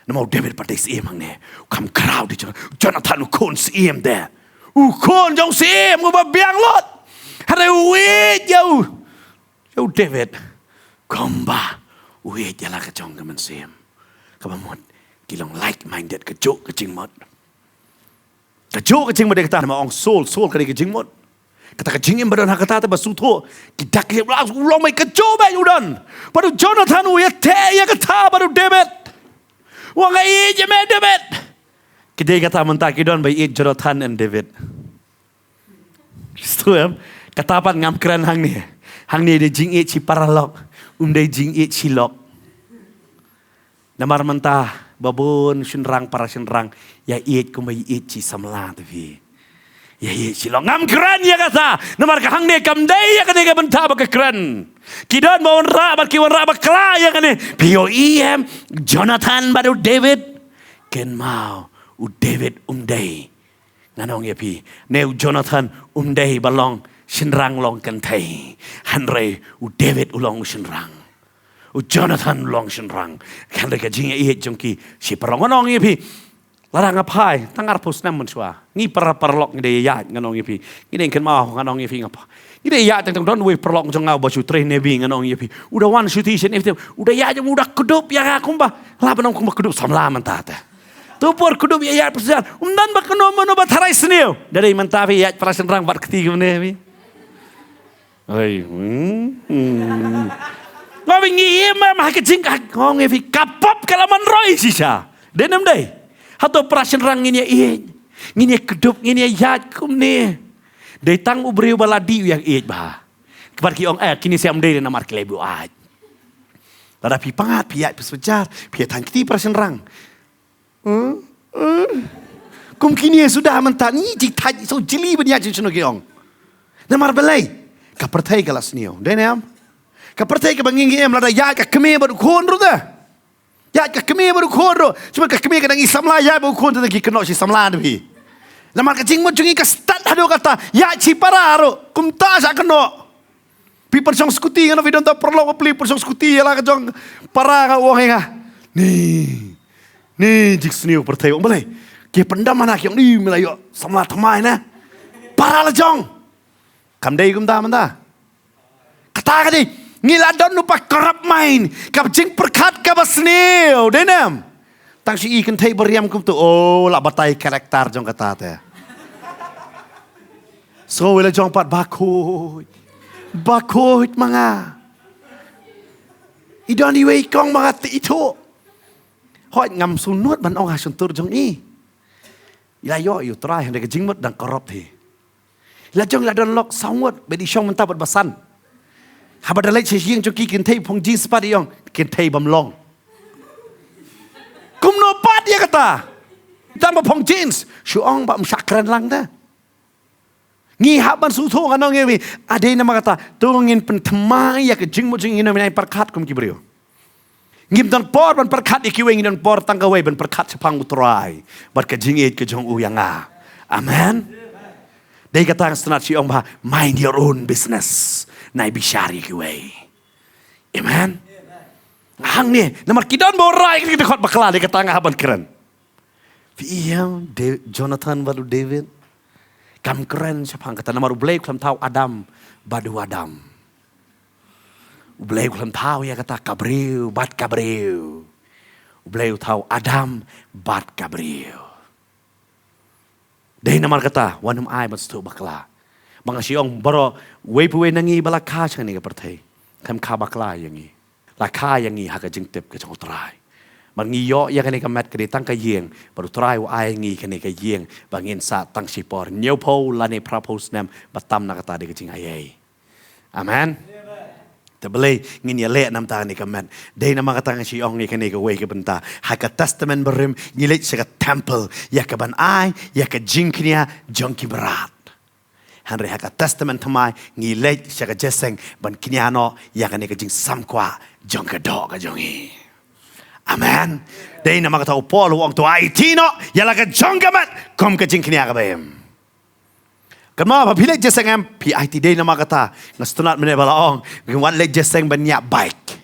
Namar u David pat dei syiem hangne. U kham khraw de, Jonathan u khun syiem de, u khun jong syiem uba biang lut. Hynrei u ïeit ïa u, ïa u David kumba u ïeit ïa la ka jong ka mynsiem. Kaba mut ki long like minded, kajuh ka jingmut. Kajuh ka jingmut dei kata, namar ong soul, soul ka dei ka jingmut. Kata ka jingim ba don ha kata te ba sngewthuh. Ki dak ki la u long beit, kajuh beit u don. Bad u Jonathan u ïateh ïa kata bad u David. U ong nga ïeit ïa me David. Ki dei kata mynta ki don ba ïeit Jonathan and David. Sngewthuh em? Kata pat ngam kren hangne. Hangne dei jingïeit shi paralok, um dei jingïeit shi lok. Namar mynta ba bun shynrang para shynrang ïa ïeit kumba ïa ïeit shi samla te phi. Ïa ïa shi long ngam kren ïa kata. Namar ka hangne kam dei ïa kane ka bynta ba ka kren. Ki don ba wanrah bad ki wanrah bakla ïa kane. Phi ïohi em, Jonathan bad u David. Kynmaw, u David um dei, ngan ong ïa phi, ne u Jonathan um dei ba long shynrang long kynthei. Hynrei u David u long u shynrang. U Jonathan u long shynrang. Hynrei ka jingïaieit jong ki shi paralok, ngan ong ïa phi. Lada nga phai tang arphew snem mynshuwa, ngi para paralok ngi dei ïaid, ngan ong ïa phi. Ngi dei kynmaw, ngan ong ïa phi, nga phai. Ngi dei ïaid tang tang, don uwei u paralok jong nga uba shu trei Navy, ngan ong ïa phi. U da wan shuti shen iftem, u da ïaid jong u, u da kdup ïa nga kumba, lah ban ong kumba kdup samla mynta te. To por kdup ïa ïaid pyrshah. Um don ba kano mano ba tharai sniew. Da dei mynta phi ïaid para shynrang bad kti kumne phi. Ai, hmm, hmm. Nga wi ngi im em ha ka jing, ha, nga ong ïa phi, ka pop ka la man roi shisha. Dei ne em dei? Hato para shynrang ngin ïa ïeit, ngin ïa kdup, ngin ïa ïaid kumne? Dei tang u briew ba la dih u ïa ïeit bha. Kaba ki ong, eh, kine shem dei namar ki la buaid. Lada phi pyngngad, phi ïaid pyrshah, phi ïa thaiñ kti para shynrang. Hmm? Hmm? Kum kine suda mynta ngi jingthait so jylliew ban ïaid shuh shuh, ki ong. Namar balei? Ka pyrthei ka la sniew. Dei ne em? Ka pyrthei kaba ngi ngi im, lada ïaid ka kmie bad u khun ruh te. Ïaid ka kmie bad u khun ruh. Shuwa ka kmie ka dang i samla, ïaid bad u khun te, ki kynnoh shi samla ne phi. Namar ka jingmut jong ngi ka stad haduh katta, ïaid shi para ruh kumta sha kynnoh. Phi pyrshang skuti, ngan ong phi, don ta paralok ba plie pyrshang skuti ïa la ka jong para, ka ong ïa nga, ni, ni jingsniew pyrthei. Ong balei? Ki pyndam hana, ki ong ni, me la ïoh samla thymmai na para la jong. Kam dei kumta mynta? Kata ka dei, ngi la don u pa corrupt mind, ka jingpyrkhat kaba sniew, dei ne em? Tang shu i kynthei ba riam kumto, oh, la batai character jong kata te. So, wei la jong pat ba khuid. Ba khuid ma nga. I don iwei i kong ma nga te i thuh. Hooid, ngam sngewnud ban ong ha shyntur jong i. I la ïoh ïa u Trai, hynrei ka jingmut dang corrupt hi. La jong la don lok saw ngut, ba dei shong mynta bad ba san. Haba da leit sha ïing jong ki, kynthei phong jeans pat, i ong, kynthei bym long. Kumno pat ïa kata? Tang ba phong jeans, shu ong ba ym shah kren lang te. Ngi hap ban sngewthuh, ngan ong ïa phi, a dei namar kata, to ngin pynthymmai ïa ka jingmut jong ngi, ngin ym pyrkhat kum ki briew. Ngim don por ban pyrkhat ïa kiwei, ngi don por tang kawei, ban pyrkhat shaphang u Trai bad ka jingïeit ka jong u ïa nga. Amen. Dei kata nga sngewtynnat shu ong ba, mind your own business. Nai bishar ïa kiwei. Amen. Hangne namar ki don ba wanrah ïa ki dkhot bakla, dei kata nga hap ban kren. Phi ïohi em, Da-, Jonathan bad u David. Kam kren shaphang kata namar U Blei u khlem thaw Adam bad u Adam. U Blei u khlem thaw ïa kata ka briew bad ka briew. U Blei u thaw Adam bad ka briew. Dei namar kata, wat nym ai ban sngewthuh bakla. Ba nga shu ong baroh, wei pa wei na ngi ba la kha sha kane ka pyrthei, khlem kha bakla ïa ngi. La kha ïa ngi ha ka jingtip ka jong u Trai. Bad ngi ïoh ïa kane ka met, ka dei tang ka ïing, bad u Trai u ai ngi kane ka ïing ba ngin sah tang shipor. Hynñiewphew lane phraphew snem, ba tam na kata dei ka jingaiei. Amen. Te balei ngin ïaleh namar kane ka met? Dei namar kata nga shu ong ïa kane kawei ka bynta. Ha ka Testament Barim ngi leit sha ka temple ïa ka ban ai ïa ka jingkñia jong ki mrad. Hynrei ha ka Testament Thymmai ngi leit sha ka jingïaseng ban kñia noh ïa kane ka jingsamkwah jong ka doh ka jong ngi. Amen. Dei namar kata u Paul u ong, to aiti noh ïa la ka jong ka met kum ka jingkñia kaba im. Kynmaw, ba phi leit jingïaseng em, phi aiti. Dei namar kata nga sngewtynnat mynne ba la ong, ngi wan leit jingïaseng ban ñiah bike.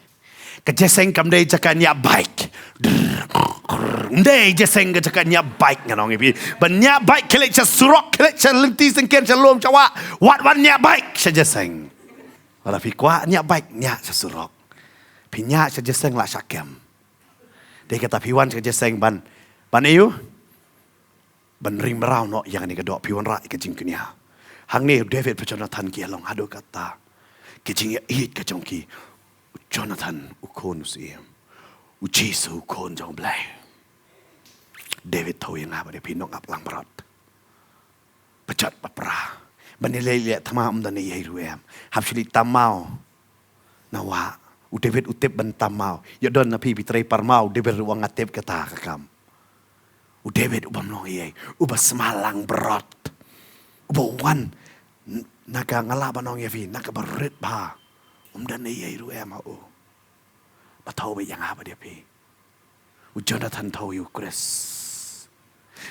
Ka jingïaseng kam dei jaka ñiah bike. Ym dei jingïaseng ka jaka ñiah bike, ngan ong ïa phi. Ban ñiah bike ki leit sha surok, ki leit sha lynti syngkien, sha lum sha wah. Wat wan ñiah bike sha jingïaseng. Lada phi kwah ñiah bike, ñiah sha surok. Phi ñiah sha jingïaseng lah shah kem. Dei kata phi wan sha jingïaseng ban, ban ïoh ban ring mraw noh ïa kane ka doh, phi wanrah ïa ka jingkñia. Hangne u David bad Jonathan ki ïa long haduh katta. Ka jingïaieit ka jong ki. U Jonathan u khun u syiem. U Jisu u khun jong U Blei. David, thaw ïa nga bad ïa phi, nongap langbrot. Ba jot ba pra. Ban ïaleh leh thma ym don ei ei ruh em. Hap shu leit tam maw na wah. U David u tip ban tam maw. Ïoh don na phi phi trei par maw, u David ruh u ong nga tip kata ka kam. U David u bym long ei ei, uba sma langbrot. U ba u wan na ka, nga lah ban ong ïa phi, na kaba rit bha. Um don ei ei ruh em ha u. Ba thew beit ïa nga bad ïa phi. U Jonathan thew ïa u Khrist.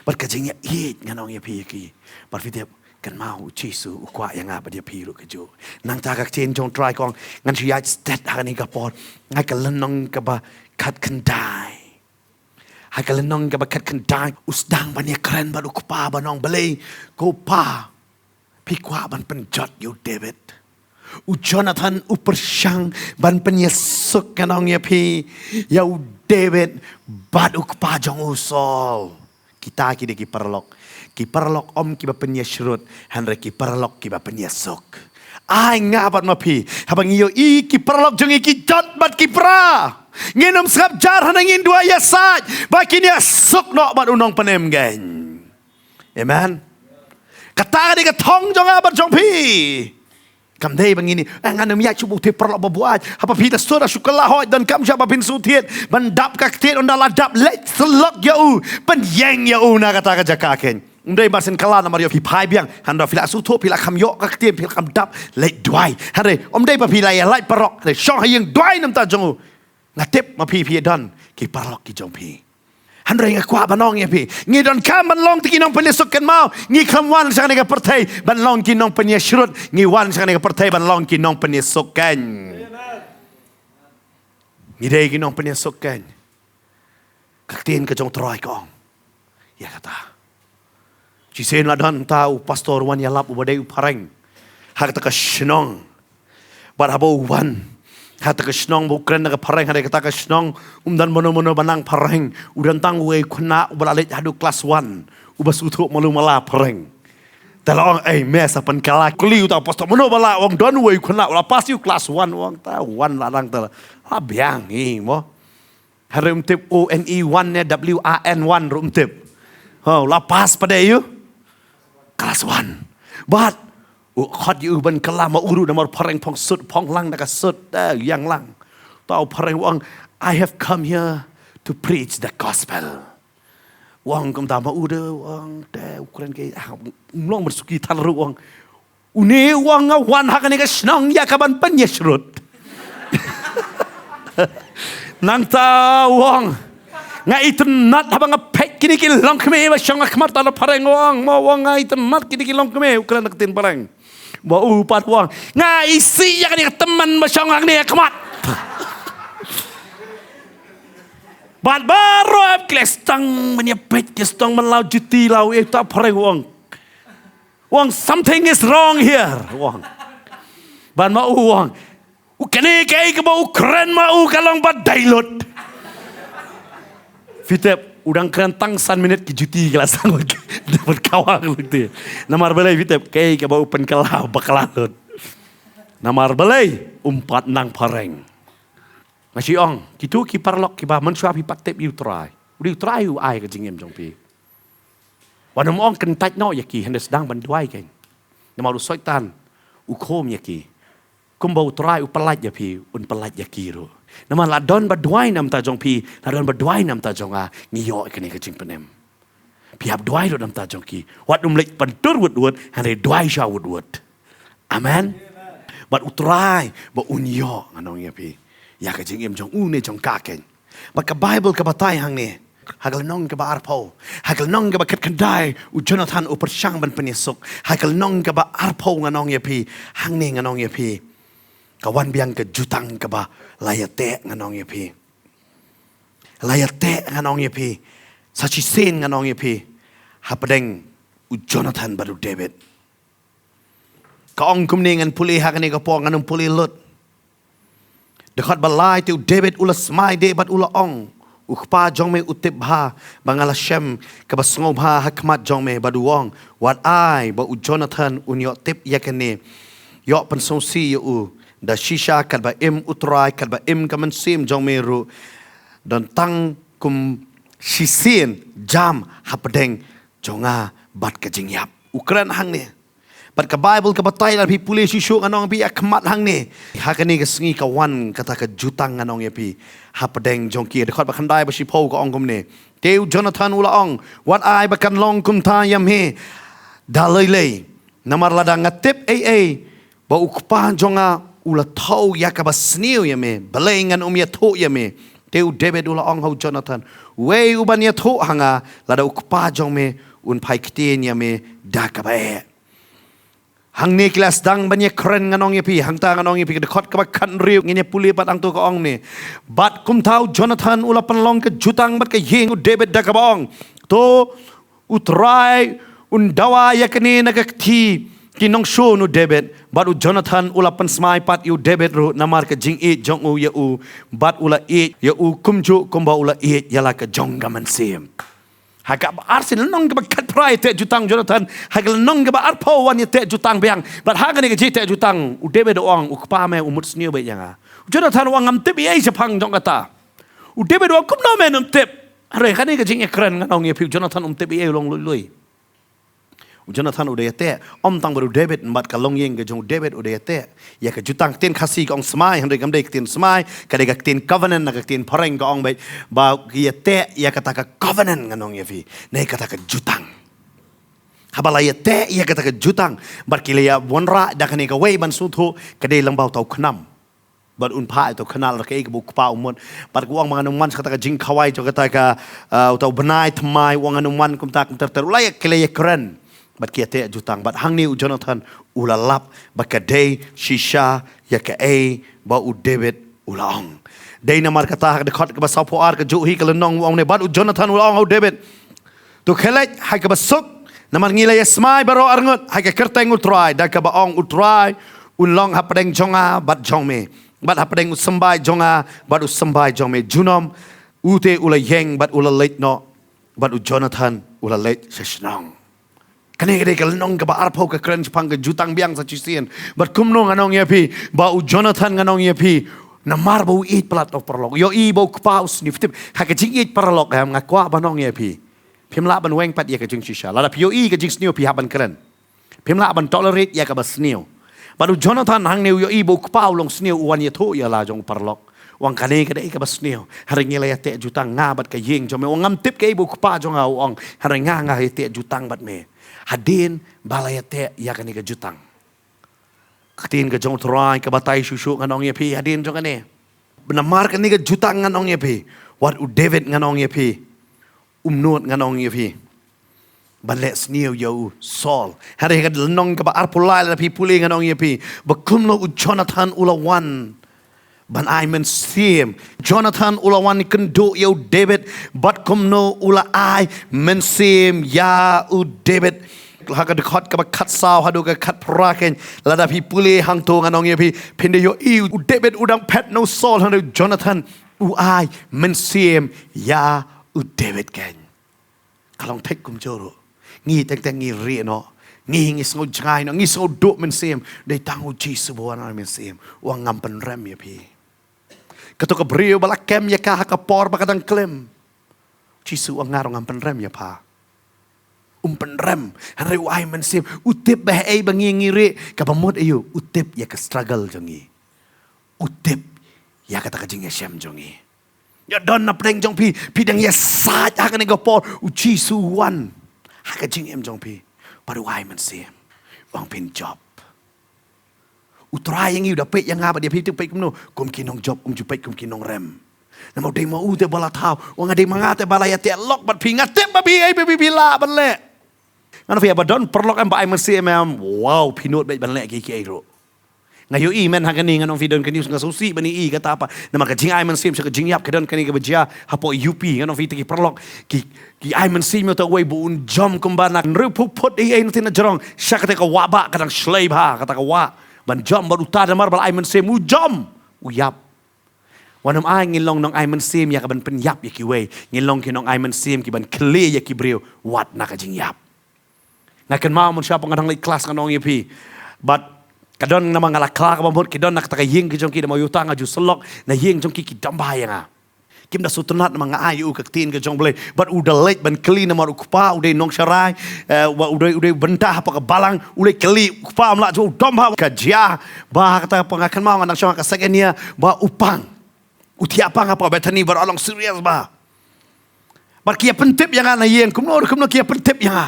Bad ka jingïaid ngan ong ïa phi ïa ki. Bad phi tip, kynmaw, u Jisu u kwah ïa nga bad ïa phi ruh kajuh. Nangta ka ktien jong u Trai ka ong, ngan shu ïaid stet ha kane ka por. Ha ka lynnong kaba khatkhyndai. Ha ka lynnong kaba khatkhyndai, u sdang ban ïakren bad u kpa ban ong, balei ko pa phi kwah ban pynjot ïa u David? U Jonathan u pyrshang ban pynïasuk, ngan ong ïa phi, ïa u David bad u kpa jong u Saul. Kita ki dei ki paralok. Ki paralok ym kiba pynïashrut, hynrei ki paralok kiba pynïasuk. Ai nga bad ma phi, haba ngi ïohi ki paralok jong ngi ki jot bad ki pra, ngin ym sngap jar hynrei ngin duwai ïasaid ba kin ïasuk noh bad u nongpynim keiñ. Amen. Kata ka dei ka thong jong nga bad jong phi. Kam dei ba ngin ïa, eh, ngan ym ïaid shuh bad u te paralok ba buaid. Haba phi da sdang shu kylla hooid, donkam shah ba phin shu thied ban dap ka ktien, ynda la dap leit syllok ïa u, pynïeng ïa u na kata ka jaka keiñ. Ym dei ba shen kylla namar ïa phi phai biang, hynda phi la sngewthuh, phi la kham ïoh ka ktien, phi la kham dap, leit duwai. Hynrei ym dei ba phi la ïa lait paralok, hynrei shong ha ïing duwai na bynta jong u. Nga tip ma phi phi don ki paralok ki jong phi. Hynrei nga kwah ban ong ïa phi, ngi donkam ban long tang ki nongpynïasuk, kynmaw, ngi khlem wan sha kane ka pyrthei ban long ki nongpynïashrut, ngi wan sha kane ka pyrthei ban long ki nongpynïasuk keiñ. Ngi dei ki nongpynïasuk keiñ. Ka ktien ka jong u Trai ka ong ïa kata. Shisien la don ta u pastor u wan ïalap uba dei u phareng ha kata ka shnong. Bad haba u wan ha kata ka shnong ba u kren da ka phareng, ha kata ka shnong um don mano mano ba nang phareng, u don tang uwei u khynnah uba la leit haduh klas wan, uba sngewthuh malu mala phareng. Te la ong, "Ei, me sa pynkylla." Kylli uta u pastor, "Mano ba la?" Ong, "Don uwei u khynnah, u la pass ïa u klas wan." Ong, ta wan la dang, te la biang hi mo. Hynrei um tip, O N E one ne W A N one ruh um tip. Ho, la pass pat ïa u klas wan. Bad u khot ïa u ban kylla, ma u ruh namar phareng phong sut, phong lang da ka sut, eh, ïeng lang. Ta u phareng u ong, "I have come here to preach the gospel." U ong kumta, ma u de, u ong, te u kren ke, ah, um long ban suki than ruh, u ong, "Une," u ong, "nga wan ha kane ka shnong ïa ka ban pynïashrut." Nangta u ong, "Nga itynnad haba nga peit kine ki longkmie ba shong ha khmat." Ta u phareng u ong, ma u ong, "Nga itynnad kine ki longkmie," u kren da ka ktien phareng. Ma u pat u ong, "Nga isih ïa kane ka tymmen ba shong hangne ha khmat." Bad baroh ki la sdang ban ïa peit, ki sdang ban law juti, law, eh, ta u phareng u ong, u ong, "Something is wrong here," u ong. Bad ma u u ong, "U kane kaei kaba u kren ma u ka long ba dei lut." Phi tip, u dang kren tang san minit ki juti ki la sdang ban kawang lynti. Namar balei phi tip, kaei kaba u pynkylla bakla lut. Namar balei, um pat nang phareng. Nga shu ong, kito ki paralok kiba mynshuwa phi pat tip ïa u Trai, u dei u Trai u ai ka jingim jong phi. Wat nym ong kyntait noh ïa ki, hynrei sdang ban duwai keiñ. Namar u Soitan u khum ïa ki. Kumba u Trai u pyllait ïa phi, un pyllait ïa ki ruh. Namar la don ba duwai na bynta jong phi, la don ba duwai na bynta jong nga, ngi ïoh ïa kane ka jingpynim. Phi hap duwai ruh na bynta jong ki. Wat nym leit pyntur wut wut, hynrei duwai sha wut wut. Amen. Bad u Trai ba un ïoh, ngan ong ïa phi, ïa ka jingim jong u ne jong ka keiñ. Bad ka Baibl ka batai hangne, ha ka lynnong kaba arphew, ha ka lynnong kaba khatkhyndai, u Jonathan u pyrshang ban pynïasuk. Ha ka lynnong kaba arphew, ngan ong ïa phi, hangne ngan ong ïa phi, ka wan biang ka jutang kaba la ïateh, ngan ong ïa phi. La ïateh, ngan ong ïa phi. Sa shisien, ngan ong ïa phi, hapdeng u Jonathan bad u David. Ka ong kumne, ngan pule ha kane ka por, ngan ym pule lut. Dkhot ba lai. Te u David u la smai de bad u la ong, U kpa jong me u tip bha ba nga la shem kaba sngewbha ha khmat jong me, bad u ong, wat ai ba u Jonathan un ïoh tip ïa kane. Ïoh pynsngewsih ïa u da shisha, katba im U Trai, katba im ka mynsiem jong me ruh, don tang kum shisien jam hapdeng jong nga bad ka jingïap. U kren hangne. Bad ka Baibl ka batai, lada phi pule shuh shuh, ngan ong ïa phi, ha khmat hangne, ha kane ka sngi ka wan kata ka jutang, ngan ong ïa phi, hapdeng jong ki. Dkhot ba khyndai ba shiphew ka ong kumne. Te u Jonathan u la ong, wat ai ba kan long kumta ïa me da lei lei. Namar lada nga tip ei ei ba u kpa jong nga u la thew ïa kaba sniew ïa me, balei ngan ym ïathuh ïa me? Te u David u la ong ha u Jonathan, uei uban ïathuh ha nga lada u kpa jong me un phai ktien ïa me da kaba eh? Hangne ki la sdang ban ïakren, ngan ong ïa phi, hangta ngan ong ïa phi, ka dkhot kaba khathynriew ngin ïa pule pat, hangto ka ong ne: Bad kumta u Jonathan u la pynlong ka jutang bad ka ïing u David da kaba ong, to, U Trai un dawa ïa kane na ka kti ki nongshun u David. Bad u Jonathan u la pynsmai pat ïa u David ruh namar ka jingïeit jong u ïa u, bad u la ïeit ïa u kumjuh kumba u la ïeit ïa la ka jong ka mynsiem. Ha kaba arsien lynnong kaba khatphra ïateh jutang u Jonathan, ha ka lynnong kaba arphew wan ïateh jutang biang. Bad ha kane ka jingïateh jutang u David u ong, u kpa me u mut sniew beit ïa nga. U Jonathan u ong, ngam tip ei ei shaphang jong kata. U David u ong, kumno men ym tip? Hynrei kane ka jingïakren, ngan ong ïa phi, u Jonathan um tip ei ei, u long lui lui. U Jonathan u da ïateh, ym tang bad u David, bad ka longïing ka jong u David u da ïateh ïa ka jutang. Ktien Khasi ka ong smai, hynrei kam dei ktien smai, ka dei ka ktien covenant, na ka ktien phareng ka ong beit ba ki ïateh ïa kata ka covenant, ngan ong ïa phi, ne kata ka jutang. Haba la ïateh ïa kata ka jutang bad ki la ïa wanrah da kane kawei ban sngewthuh, ka dei lyngba uta u khnam. Bad un phah ïa uta u khynnah lada kaei kaba u kpa u mut. Bad u ong, ngan ym wan sha kata ka jingkhawai jong kata ka, uh, uta u bnai thymmai, u ong, ngan ym wan kumta kumta ter ter. U la ïa, ki la ïakren bad ki ïateh jutang. Bad hangne u Jonathan u la lap ba ka dei shisha ïa kaei ba u David u la ong. Dei namar kata ha ka dkhot kaba sawphew ar, ka juh hi ka lynnong, u ong ne: Bad u Jonathan u la ong ha u David, to khie leit ha kaba suk, namar ngi la ïa smai baroh arngut ha ka kyrteng u Trai da kaba ong, U Trai un long hapdeng jong nga bad jong me, bad hapdeng u symbai jong nga bad u symbai jong me. Junom, u te u la ïeng bad u la leit noh, bad u Jonathan u la leit sha shnong. Kane ka dei ka lynnong kaba arphew, ka kren shaphang ka jutang biang sa shisien. Bad kumno, ngan ong ïa phi, ba u Jonathan, ngan ong ïa phi, namar ba u ïeit palat ïa u paralok. Ïohi ba u kpa u sniew. Tip, ha ka jingïeit paralok, em, nga kwah ban ong ïa phi, phim lah ban weng pat ïa ka jingshisha. Lada phi ïohi ka jingsniew, phi hap ban kren. Phim lah ban tolerate ïa kaba sniew. Bad u Jonathan hangne u ïohi ba u kpa u long sniew, u wan ïathuh ïa la jong u paralok. U ong, kane ka dei kaba sniew. Hynrei ngi la ïateh jutang, nga bad ka ïing jong me. U ong, ngam tip kaei ba u kpa jong nga u ong, hynrei nga, nga ïateh jutang bad me hadien ba la ïateh ïa kane ka jutang. Ka ktien ka jong u Trai ka batai shuh shuh, ngan ong ïa phi, hadien jong kane. Namar kane ka jutang, ngan ong ïa phi, wat u David, ngan ong ïa phi, um nud, ngan ong ïa phi, ban leh sniew ïa u Saul. Hynrei ha ka lynnong kaba arphew lai, lada phi pule, ngan ong ïa phi ba kumno u Jonathan u la wan ban ai mynsiem. Jonathan u la wan kynduh ïa u David, bad kumno u la ai mynsiem ïa u David. Ha ka dkhot kaba khatsaw haduh ka khatphra keiñ, lada phi pule hangto, ngan ong ïa phi, phin da ïohi u David u dang phet na u Saul, hynrei u Jonathan u ai mynsiem ïa u David keiñ. Ka long thik kumjuh ruh. Ngi teng teng ngi rieh noh, ngi, ngi sngew jngai noh, ngi sngew duh mynsiem. Dei tang u Jisu ba wan ai mynsiem. U ong, ngam pynrem ïa phi. Kato ka briew ba la kem ïa ka ha ka por ba ka dang klim, Jisu u ong, nga ruh ngam pynrem ïa pha. Um pynrem. Hynrei u ai mynsiem. U tip ba haei ba ngi, ngi rieh, kaba mut aïu? U tip ïa ka struggle jong ngi. U tip ïa kata ka jingïashem jong ngi. Ïa don na pdeng jong phi, phi dang ïasaid ha kane ka por, u Jisu u wan ha ka jingim jong phi. Bad u ai mynsiem. U ong, phin jop. U Trai ïa ngi u da peit ïa nga bad ïa phi, te peit kumno? Kum ki nongjop, um ju peit kum ki nongrem. Namar u dei ma u te ba la thaw. U ong, nga dei ma nga te ba la ïateh lok bad phi, nga tip ba phi, ei, ba phi, phi lah ban leh. Ngan ong ïa phi, ba don paralok em ba ai mynsiem em, wow, phi nud beit ban leh kiei kiei ruh. Nga ïohi mynta ha kane, ngan ong ïa phi, don ka news nga sngewsih ban ïohi kata pat. Namar ka jingai mynsiem sha ka jingïap ka don kane kaba jia hapoh U P, ngan ong ïa phi, te ki paralok ki, ki ai mynsiem ïa uta uwei ba un jom kumba na hynriewphew phut ei ei na tynrai jrong sha kata ka wah ba ka dang shlei bha kata ka wah. Ban jom bad uta namar ba la ai mynsiem u jom, u ïap. Wat nym ai ngin long nong ai mynsiem ïa ka ban pynïap ïa kiwei. Ngin long ki nong ai mynsiem ki ban kylli ïa ki briew wat na ka jingïap. Nga kynmaw mynshwa pat nga dang leit klas, ngan ong ïa phi. Bad ka don, namar nga la kla kaba mut, ki don na kata ka ïing ka jong ki, namar uta nga ju sylloh na ïing jong ki, ki dom bha ïa nga. Kim da sngewtynnat namar nga ai ïa u ka ktien ka jong U Blei. Bad u da leit ban kylli namar u kpa u dei nongsharai, eh, u dei, u dei u bynta hapoh ka balang, u leit kylli u kpa, um lah ju, u dom bha. Ka jia ba kata pat nga kynmaw nga dang shong ha ka second year ba u pang. U thiah pang hapoh Bethany, bad u long serious bha. Bad ki ïa pyntip ïa nga na ïing, kumno kumno ki ïa pyntip ïa nga.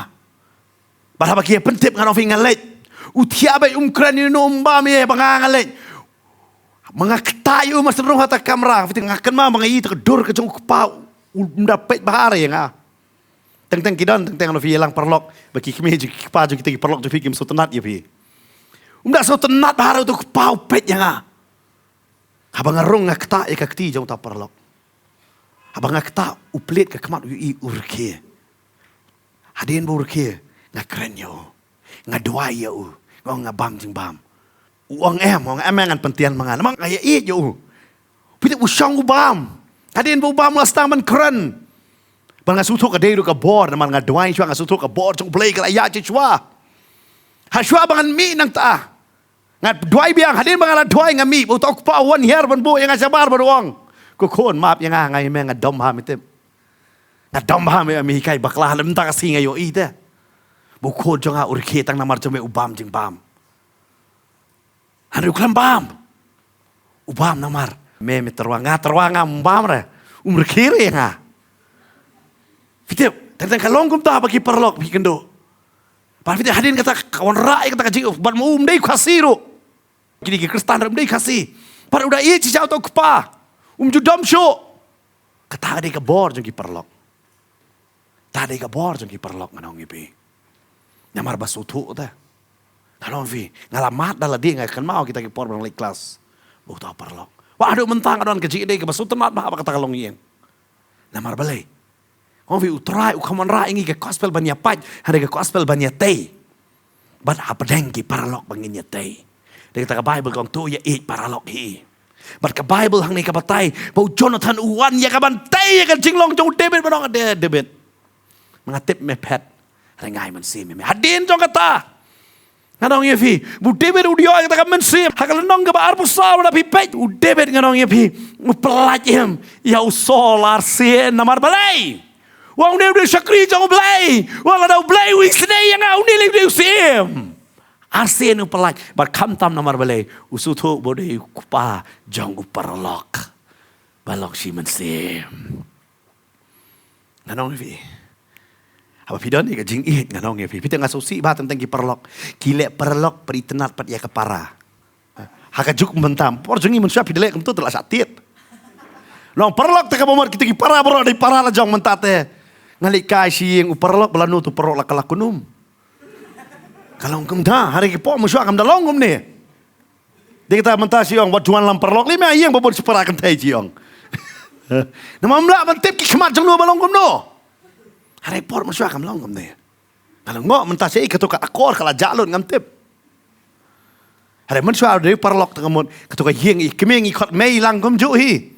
Bad haba ki ïa pyntip, ngan ong ïa phi, nga leit. U thiah beit, um kren ïa uno, um bam ïa ba nga nga leit. Ma nga ktah ïa u, mar shu rung ha ta kamra, phi tip, nga kynmaw ma nga ïohi ta ka dur ka jong u kpa, um da peit bha re ïa nga. Teng teng ki don, teng teng, ngan ong ïa phi, ïa lang paralok ba ki kmie jong ki kpa jong kita ki paralok jong phi kim sngewtynnat ïa phi. Um da sngewtynnat bha re uto u kpa u peit ïa nga. Haba nga rung nga ktah ïa ka kti jong uta u paralok. Haba nga ktah, u plie ka khmat, u ïohi u rkhie. Hadien ba u rkhie, nga kren ïa u. Nga duwai ïa u. Nga ong nga bam jingbam. U ong em, u ong em, ngan pynthiah ma nga. Namar nga ïaieit ïa u. Phi tip, u shong u bam. Hadien ba u bam nga sdang ban kren. Ba nga sngewthuh ka dei ruh ka bor, namar nga duwai shuwa, nga sngewthuh ka bor jong U Blei ka la ïaid shuwa. Ha shuwa ba ngan mih nangta, nga duwai biang, hadien ba nga la duwai nga mih, ba uta u kpa u wan hiar ban buh ïa nga shabar bad u ong, ko khun, map ïa nga, nga ïa me nga dom bha, me tip. Nga dom bha me, me hikai bakla, ha mynta ka sngi nga ïohi te ba u khun jong nga u rkhie tang namar jong me, u bam jingbam. Hynrei u khlem bam. U bam namar me, me tyrwa, nga tyrwa, ngam bam re. Um rkhie re ïa nga. Phi tip, teng teng ka long kumta ba ki paralok, phi kynduh. Bad phi tip, hadien kata ka wanrah ïa kata ka jing, bad ma u um dei Khasi ruh. Kine ki Khristan ruh um dei Khasi. Bad u da ïeit shisha uta u kpa. Um ju dom shuh. Kata ka dei ka bor jong ki paralok. Ta dei ka bor jong ki paralok, ngan ong ïa phi. Namar ba sngewthuh te. Ngan ong ïa phi, nga la mad da lade, nga kynmaw kita ki por ba nga leit klas. Ba uta u paralok, wat haduh mynta nga don ka jingïadei kaba sngewtynnat bha ha kata ka longïing. Namar balei? Ong phi, U Trai u khlem wanrah ïa ngi ka gospel ban ïapait, hynrei ka gospel ban ïatei. Bad hapdeng ki paralok ba ngin ïatei. Dei kata ka Baibl ka ong, to ïaieit paralok hi. Bad ka Baibl hangne ka batai ba u Jonathan u wan ïa ka ban tei ïa ka jinglong jong u David, ban ong, Da-, David, ma nga tip me phet. Hynrei nga ai mynsiem ïa me. Hadien jong kata, ngan ong ïa phi, ba u David u dei ïa kata ka mynsiem. Ha ka lynnong kaba arphew saw, lada phi peit, u David, ngan ong ïa phi, u pyllait im ïa u Saul arsien. Namar balei? U ong, une u dei u shakri jong U Blei. U ong, lada U Blei u isynei ïa nga, une lei u dei u syiem. Arsien u pyllait. Bad khamtam namar balei? U sngewthuh ba u dei u kpa jong u paralok ba long shi mynsiem. Ngan ong ïa phi, haba phi don ïa ka jingïeit, ngan ong ïa phi, phi tip, nga sngewsih bha teng teng ki paralok. Ki leh paralok, phi itynnad pat ïa ka para. Ha ka juk mynta, por jong ngi mynshuwa phi da leh kumto te la shah tied. Long paralok te kaba mut, kita ki para baroh dei para la jong mynta te. Nga leit kai sha ïing, u paralok ba la nud, u paralok la kylla kunum. Ka long kumta, hynrei ki por mynshuwa kam da long kumne. Dei kata mynta shu ong, wat ju wan lam paralok lei, me ha ïing ba bun shi para kynthei, shu ong. Namar ym lah ban tip ki khmat jong no ba long kumno. Hynrei por mynshuwa kam long kumne. Nga la ngop mynta shaei, kato ka akor ka la jah lut, ngam tip. Hynrei mynshuwa dei paralok te ka mut, kato ka ïing, i kmie ngi khot mei lang kumjuh hi.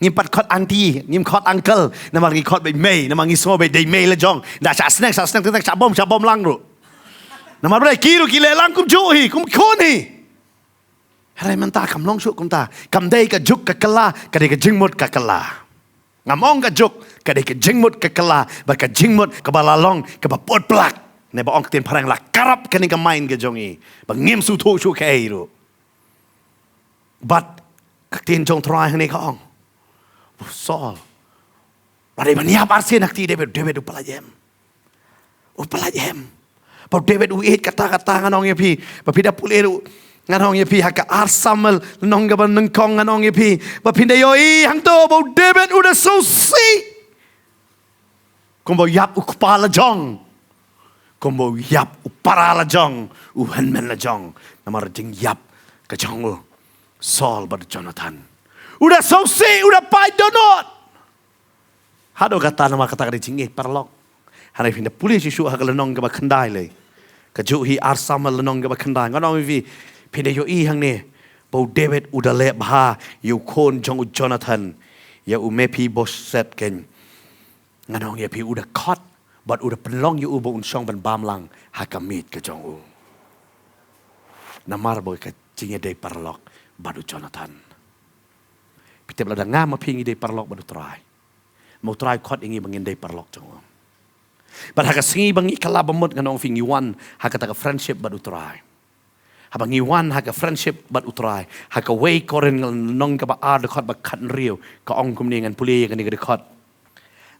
Ngim pat khot aunty, ngim khot uncle, namar ngi khot beit mei, namar ngi sngew beit dei mei la jong. Da shah sneng, shah sneng, teng teng shah bom, shah bom lang ruh. Namar balei? Ki ruh ki leh lang kumjuh hi, kum khun hi. Hynrei mynta kam long shuh kumta. Kam dei ka juk ka kylla, ka dei ka jingmut ka kylla. Ngam ong ka juk, ka dei ka jingmut ka kylla, bad ka jingmut kaba la long kaba put plak. Ne ba ong ka ktien phareng, la karap kane ka mind ka jong ngi ba ngim sngewthuh shuh kaei ruh. Bad ka ktien jong U Trai hangne ka ong, u Saul, ba dei ban ïap arsien ha kti David, David u pyllait em. U pyllait em. Ba u David u ïeit katta katta, ngan ong ïa phi. Ba phi da pule ruh, ngan ong ïa phi, ha ka ar Samuel lynnong kaba nyngkong, ngan ong ïa phi, ba phin da ïohi hangto ba u David u da sngewsih. Kumba u ïap u kpa la jong, kumba u ïap u para la jong, u hynmen la jong, namar jingïap ka jong u Saul bad u Jonathan. U da sngewsih, u da pait dohnud. Haduh katta, namar kata ka dei jingïeit paralok. Hynrei phin da pule shuh shuh ha ka lynnong kaba khyndai lei. Kajuh hi ar Samuel lynnong kaba khyndai. Ngan ong ïa phi, phin da ïohi hangne ba u David u da leh bha ïa u khun jong u Jonathan, ïa u Mephibosheth kein. Ngan ong ïa phi, u da khot bad u da pynlong ïa u ba un shong ban bam lang ha ka miej ka jong u. Namar ba ka jingïadei paralok bad u Jonathan. Phi tip, lada nga ma phi ngi dei paralok bad u Trai, ma u Trai u khot ïa ngi ba ngin dei paralok jong u. Bad ha ka sngi ba ngi kylla ba mut, ngan ong ïa phi, ngi wan ha kata ka friendship bad u Trai. Haba ngi wan ha ka friendship bad u Trai, ha ka wei Korinth lynnong kaba ar dkhot ba khathynriew, ka ong kumne, ngan pule ïa kane ka dkhot.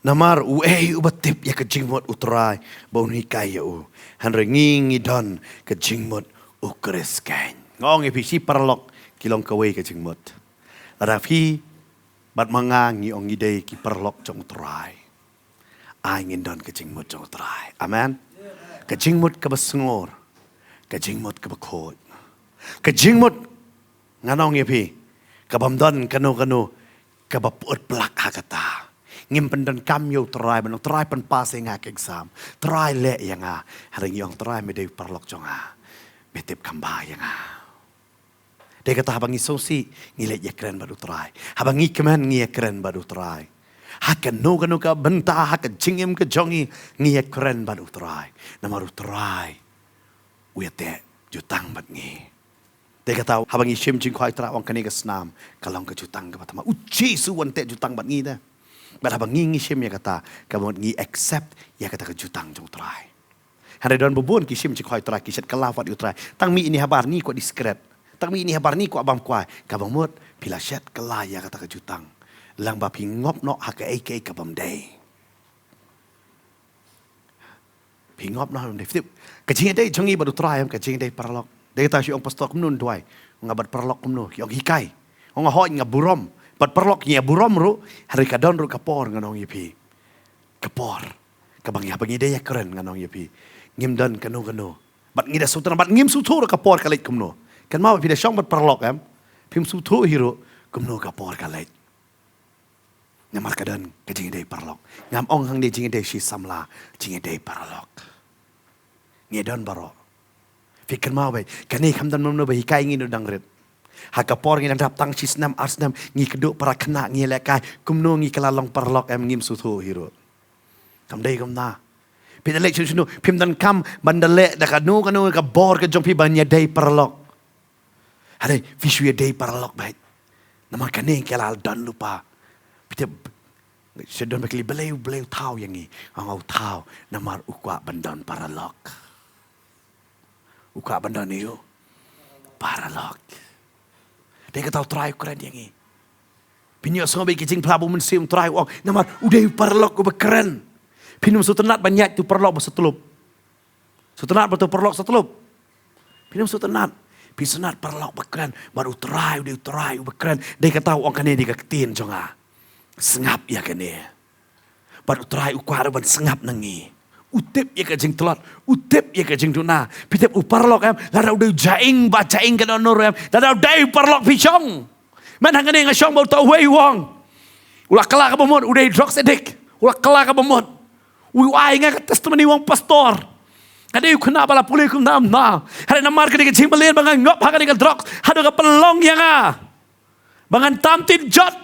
Namar uei uba tip ïa ka jingmut u Trai ba un hikai ïa u? Hynrei ngi, ngi don ka jingmut U Khrist keiñ. Nga ong ïa phi, shi paralok ki long kawei ka jingmut. Lada phi bad ma nga ngi ong ngi dei ki paralok jong U Trai, ai ngin don ka jingmut jong U Trai. Amen. Ka jingmut kaba sngur, ka jingmut kaba khuid, ka jingmut, ngan ong ïa phi, ka bym don kano kano kaba pyut plak ha kata. Ngim pyndonkam ïa U Trai ban ong, Trai, pynpass ïa nga ka exam. Trai, leh ïa nga. Hynrei ngi ong, Trai, me dei paralok jong nga. Me tip kham bha ïa nga. Dei kata haba ngi sngewsih, ngi leit ïakren bad U Trai. Haba ngi kmen, ngi ïakren bad U Trai. Ha kano kano ka bynta, ha ka jingim ka jong ngi, ngi ïakren bad U Trai. Namar U Trai u ïateh jutang bad ngi. Dei kata haba ngi shim jingkhwai U Trai, ong kane ka snam ka long ka jutang kaba thymmai. U Jisu u wan teh jutang bad ngi te. Bad haba ngi, ngi shim ïa kata, ka mut ngi accept ïa kata ka jutang jong U Trai. Hynrei don ba bun ki shim jingkhwai U Trai, ki shet kylla pat ïa U Trai. Tang mih ine habar ngi kwah dih sikret. Tang mih ine habar ngi kwah bam kwai. Kaba mut phi la shet kylla ïa kata ka jutang. Lang ba phi ngop noh ha kaei kaei ka bym dei. Phi ngop noh ha ka bym dei. Phi tip, ka jingïadei jong ngi bad U Trai em, ka jingïadei paralok. Dei kata shu ong pastor kumno un duwai. Nga bad paralok kumno, ki ong hikai. Ong nga hooid nga burom. Bad paralok ngi ïa burom ruh, hynrei ka don ruh ka por, ngan ong ïa phi. Ka por kaba ngi, haba ngi dei ïakren, ngan ong ïa phi, ngim don kano kano. Bad ngi da sngewtynnat, bad ngim sngewthuh ruh ka por ka leit kumno. Kynmaw ba phi da shong bad paralok em, phim sngewthuh hi ruh kumno ka por ka leit. Namar ka don ka jingïadei paralok. Ngam ong hangne jingïadei shi samla, jingïadei paralok. Ngi don baroh. Phi kynmaw beit, kane kam don mano ba hikai ngi, u dang rit. Ha ka por ngi dang dap tang shi snem ar snem, ngi kynduh para khynnah, ngi lehkai. Kumno ngi kylla long paralok em, ngim sngewthuh hi ruh. Kam dei kumta. Phi da leh shano shano, phim donkam ban da leh da kano kano ka bor ka jong phi ban ïadei paralok. Hynrei phi shu ïadei paralok beit. Namar kane ka la don lypa. Phi tip, shu don ba kylli, balei, balei U thaw ïa ngi? Nga ong U thaw namar u kwah ban don paralok. U kwah ban don ïa u paralok. Dei kata U Trai u kren ïa ngi. Phin ïohsngew beit ka jingphla ba U Mynsiem U Trai u ong, namar u dei u paralok uba kren. Phin ym sngewtynnat ban ïaid tu paralok ba satlop. Sngewtynnat ba tu paralok satlop. Phin ym sngewtynnat. Phin sngewtynnat paralok ba kren. Bad U Trai u dei U Trai uba kren. Dei kata u ong kane dei ka ktien jong nga. Sngap ïa kane. Bad U Trai u kwah ruh ban sngap na ngi. U tip ïa ka jingtlot. U tip ïa ka jingduna. Phi tip u paralok em, lada u dei u jaing ba jaing kano kano ruh em, lada u dei u paralok phi shong. Mynta hangne nga shong bad uta uwei u ong, u la kylla kaba mut, u dei drug addict. U la kylla kaba mut. U ai nga ka testimony u ong, pastor, nga dei u khynnah ba la pule kumta kumta. Hynrei namar kane ka jingmlien ba nga ngop ha kane ka drug, haduh ka pynlong ïa nga ba ngan tam tin jot.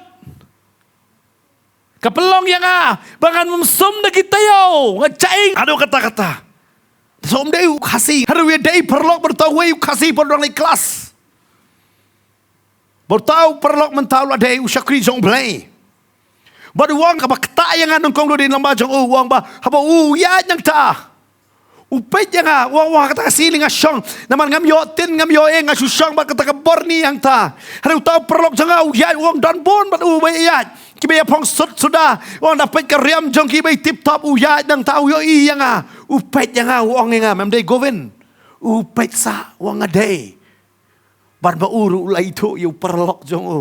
Ka pynlong ïa nga ba ngan ym sum da ki taïew, nga jaing haduh katta katta. Te sa um dei u Khasi, hynrei u ïadei paralok bad uta uwei u Khasi ba u dang leit klas. Bad uta u paralok mynta u la dei u shakri jong U Blei. Bad u ong kaba ktah ïa nga nyngkong, u dei lyngba jong u, u ong ba haba u ïaid nangta, u peit ïa nga, u ong, u ong ha kata ka sngi lei nga shong, namar ngam ïoh tin, ngam ïoh ei, nga shu shong bad kata ka bor ni hangta. Hynrei uta u paralok jong nga u ïaid, u ong don bun bad u ba ïaid, kiba ïa phong sut suda, u ong da peit ka riam jong ki ba i tip top, u ïaid nangta, u ïohi ïa nga, u peit ïa nga, u ong ïa nga, mem dei Govin? U peit sa, u ong nga dei. Bad ma u ruh u la ithuh ïa u paralok jong u.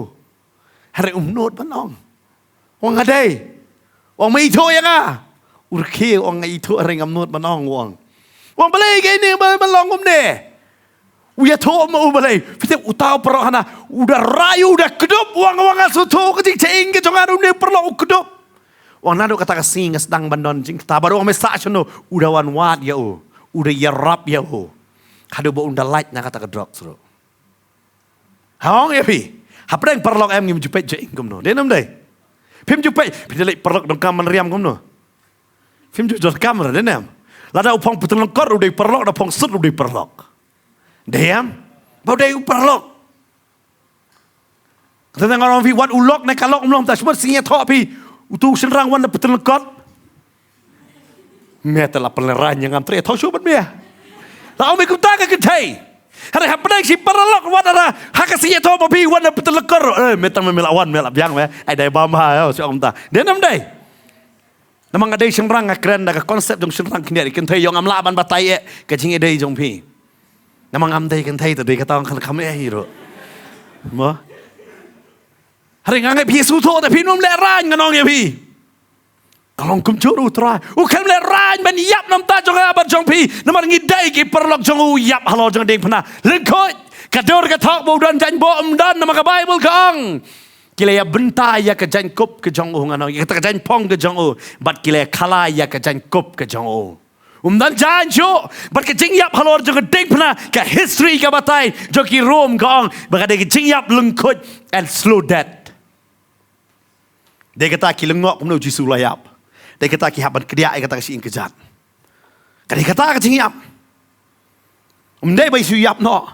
Hynrei um nud ban ong. U ong nga dei. U ong me ithuh ïa nga? U rkhie, u ong nga ithuh hynrei ngam nud ban ong, u ong. U ong balei keini ba, ba long kumne? U ïathuh ma u balei? Phi tip uta u paralok hana, u da rai, u da kdup, u ong, u ong nga sngewthuh ka jingjaing ka jong nga, une u paralok u kdup. U ong naduh kata ka sngi nga sdang ban don jingkata, bad u ong me sah shano, u da wan wad ïa u, u da ïarap ïa u. Haduh ba un da lait na kata ka drugs ruh. Ha, ong ïa phi. Hapdeng paralok em ngim ju peit jaing kumno. Dei ne ym dei? Phim ju peit, phi dei leit paralok donkam ban riam kumno? Phim ju donkam re, dei ne em? Lada u phong pytlonkot u dei paralok, da phong sut u dei paralok. Dei em? Ba u dei u paralok. Kata nga ong phi, wat u lok ne ka lok um long, ta shu mut sngi ïathoh phi, utu u shynrang wan da pytlonkot. Me te la pynlehraiñ ïa ngam trei, thoh shuh bad me. La ong me kumta ka kynthei. Hynrei hapdeng shi paralok wat ara ha ka sngi ïathoh ba phi wan da pytlonkot. Eh, me tang me, me la wan, me la biang me. Ai dei bam ha, ïa, shu ong kumta. Dei ne ym dei? Namar nga dei shynrang, nga kren da ka concept jong shynrang khyndiat, kynthei ïoh ngam lah ban batai eh ka jingïadei jong phi. Namar ngam dei kynthei te dei kata ong kan kham eh hi ruh. Mo. Hynrei nga ngeit phi sngewthuh te phin ym lehraiñ ngan ong ïa phi. Ka long kumjuh ruh u Trai. U khlem lehraiñ ban ïap namar jong nga bad jong phi. Namar ngi dei ki paralok jong u, ïap halor jong ka diengphna lyngkhuid. Ka dur ka thok ba u don jaiñbok ym don namar ka Baibl ka ong. Ki la ïa bynta ïa ka jaiñkup ka jong u ngan ong. Ïa kata ka jaiñphong ka jong u. Bad ki la ïa khalai ïa ka jaiñkup ka jong u. Um don jaiñ shuh, bad ka jingïap halor jong ka diengphna, ka history ka batai jong ki Rom ka ong ba ka dei ka jingïap lyngkhuid and slow death. Dei kata ki lyngngoh kumno u Jisu u la ïap. Dei kata ki hap ban kdiah ïa kata ka shyieng kjat. Ka dei kata ka jingïap. Um dei ba u Jisu u ïap noh.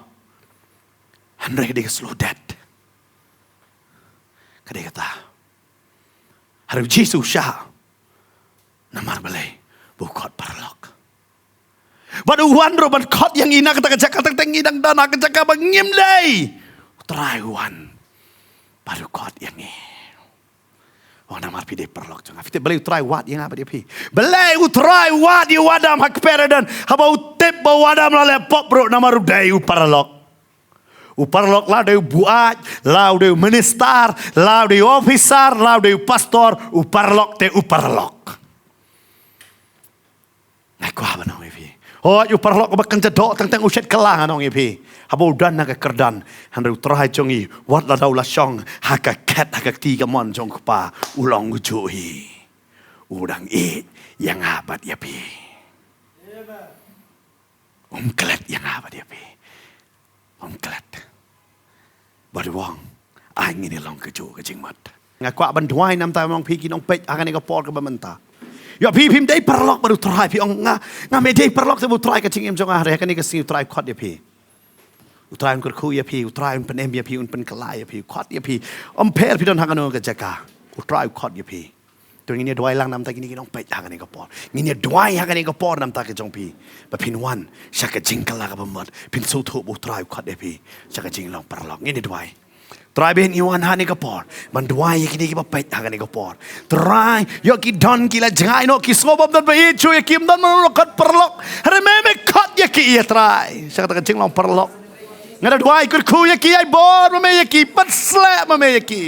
Hynrei ka dei ka slow death. Ka dei kata. Hynrei u Jisu u shah. Namar balei? Ba u khot paralok. Bad u wan ruh ban khot ïa ngi na kata ka jaka teng teng ngi dang don ha ka jaka ba ngim dei. U Trai u wan. Bad u khot ïa ngi. Oh, namar phi dei paralok jong nga. Phi tip balei u Trai u wad ïa nga bad ïa phi? Balei u Trai u wad ïa u Adam ha kper Eden? Haba u tip ba u Adam la leh pop ruh namar u dei u paralok. U paralok la u dei u buaid, la u dei u minister, la u dei u officer, la u dei u pastor, u paralok te u paralok. Nga kwah ban ong ïa phi. Hooid, u paralok ba kynja doh teng teng u shet kylla ngan ong ïa phi. Haba u don ha ka kyrdan, hynrei u Trai jong ngi, wat lada u la shong ha ka khet, ha ka kti kamon jong u Kpa, u long kumjuh hi. U dang ïeit ïa nga bad ïa phi. Um klet ïa nga bad ïa phi. Um klet. Bad u ong, ai ngin ïa long kajuh ka jingmut. Nga kwah ban duwai namar ta u ong phi ki nongpeit ha kane ka por kaba mynta. Ïa phi phim dei paralok bad u Trai, phi ong nga, ngam dei paralok te bad u Trai, ka jingim jong nga ha kane ka sngi u Trai u khot ïa phi. U Trai un kyrkhu ïa phi, u Trai un pynim ïa phi, un pynkylla ïa phi, u khot ïa phi. Ym pher phi don ha kano ka jaka, u Trai u khot ïa phi. To ngin ïa duwai lang namar ta kine ki nongpeit ha kane ka por. Ngin ïa duwai ha kane ka por namar ta ka jong phi. Ba phin wan sha ka jingkylla kaba mut, phin sngewthuh ba u Trai u khot ïa phi sha ka jinglong paralok. Ngin ïa duwai. Trai, ba ngin wan ha kane ka por ban duwai ïa kine kiba peit ha kane ka por. Trai, ïoh ki don ki la jngai noh, ki sngew bym don ba ïeit shuh ïa ki, ym don mano mano khot paralok. Hynrei me, me khot ïa ki, ïa Trai, sha kata ka jinglong paralok. Nga da duwai kyrkhu ïa ki, ai bor ma me ïa ki, pynshlur ma me ïa ki.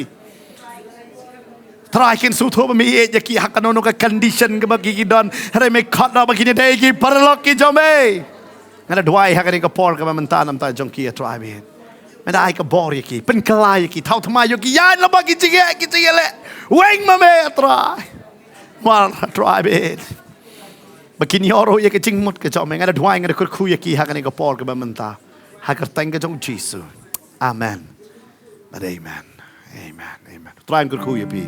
Trai, kin sngewthuh ba me ïeit ïa ki ha kano kano ka condition kaba ki, ki don. Hynrei me khot noh ba kine dei ki paralok ki jong me. Nga da duwai ha kane ka por kaba mynta namar ta jong ki, ïa Trai, me, me da ai ka bor ïa ki, pynkylla ïa ki, thaw thymmai ïa ki, ïaid lyngba ki jingeh, ki jingeh leh. Weng ma me, ïa Trai. Mar, ïa Trai, me, ba kin ïoh ruh ïa ka jingmut ka jong me. Nga da duwai, nga da kyrkhu ïa ki ha kane ka por kaba mynta, ha ka kyrteng ka jong u Jisu. Amen. Bad amen. Amen. Amen. Trai un kyrkhu ïa phi.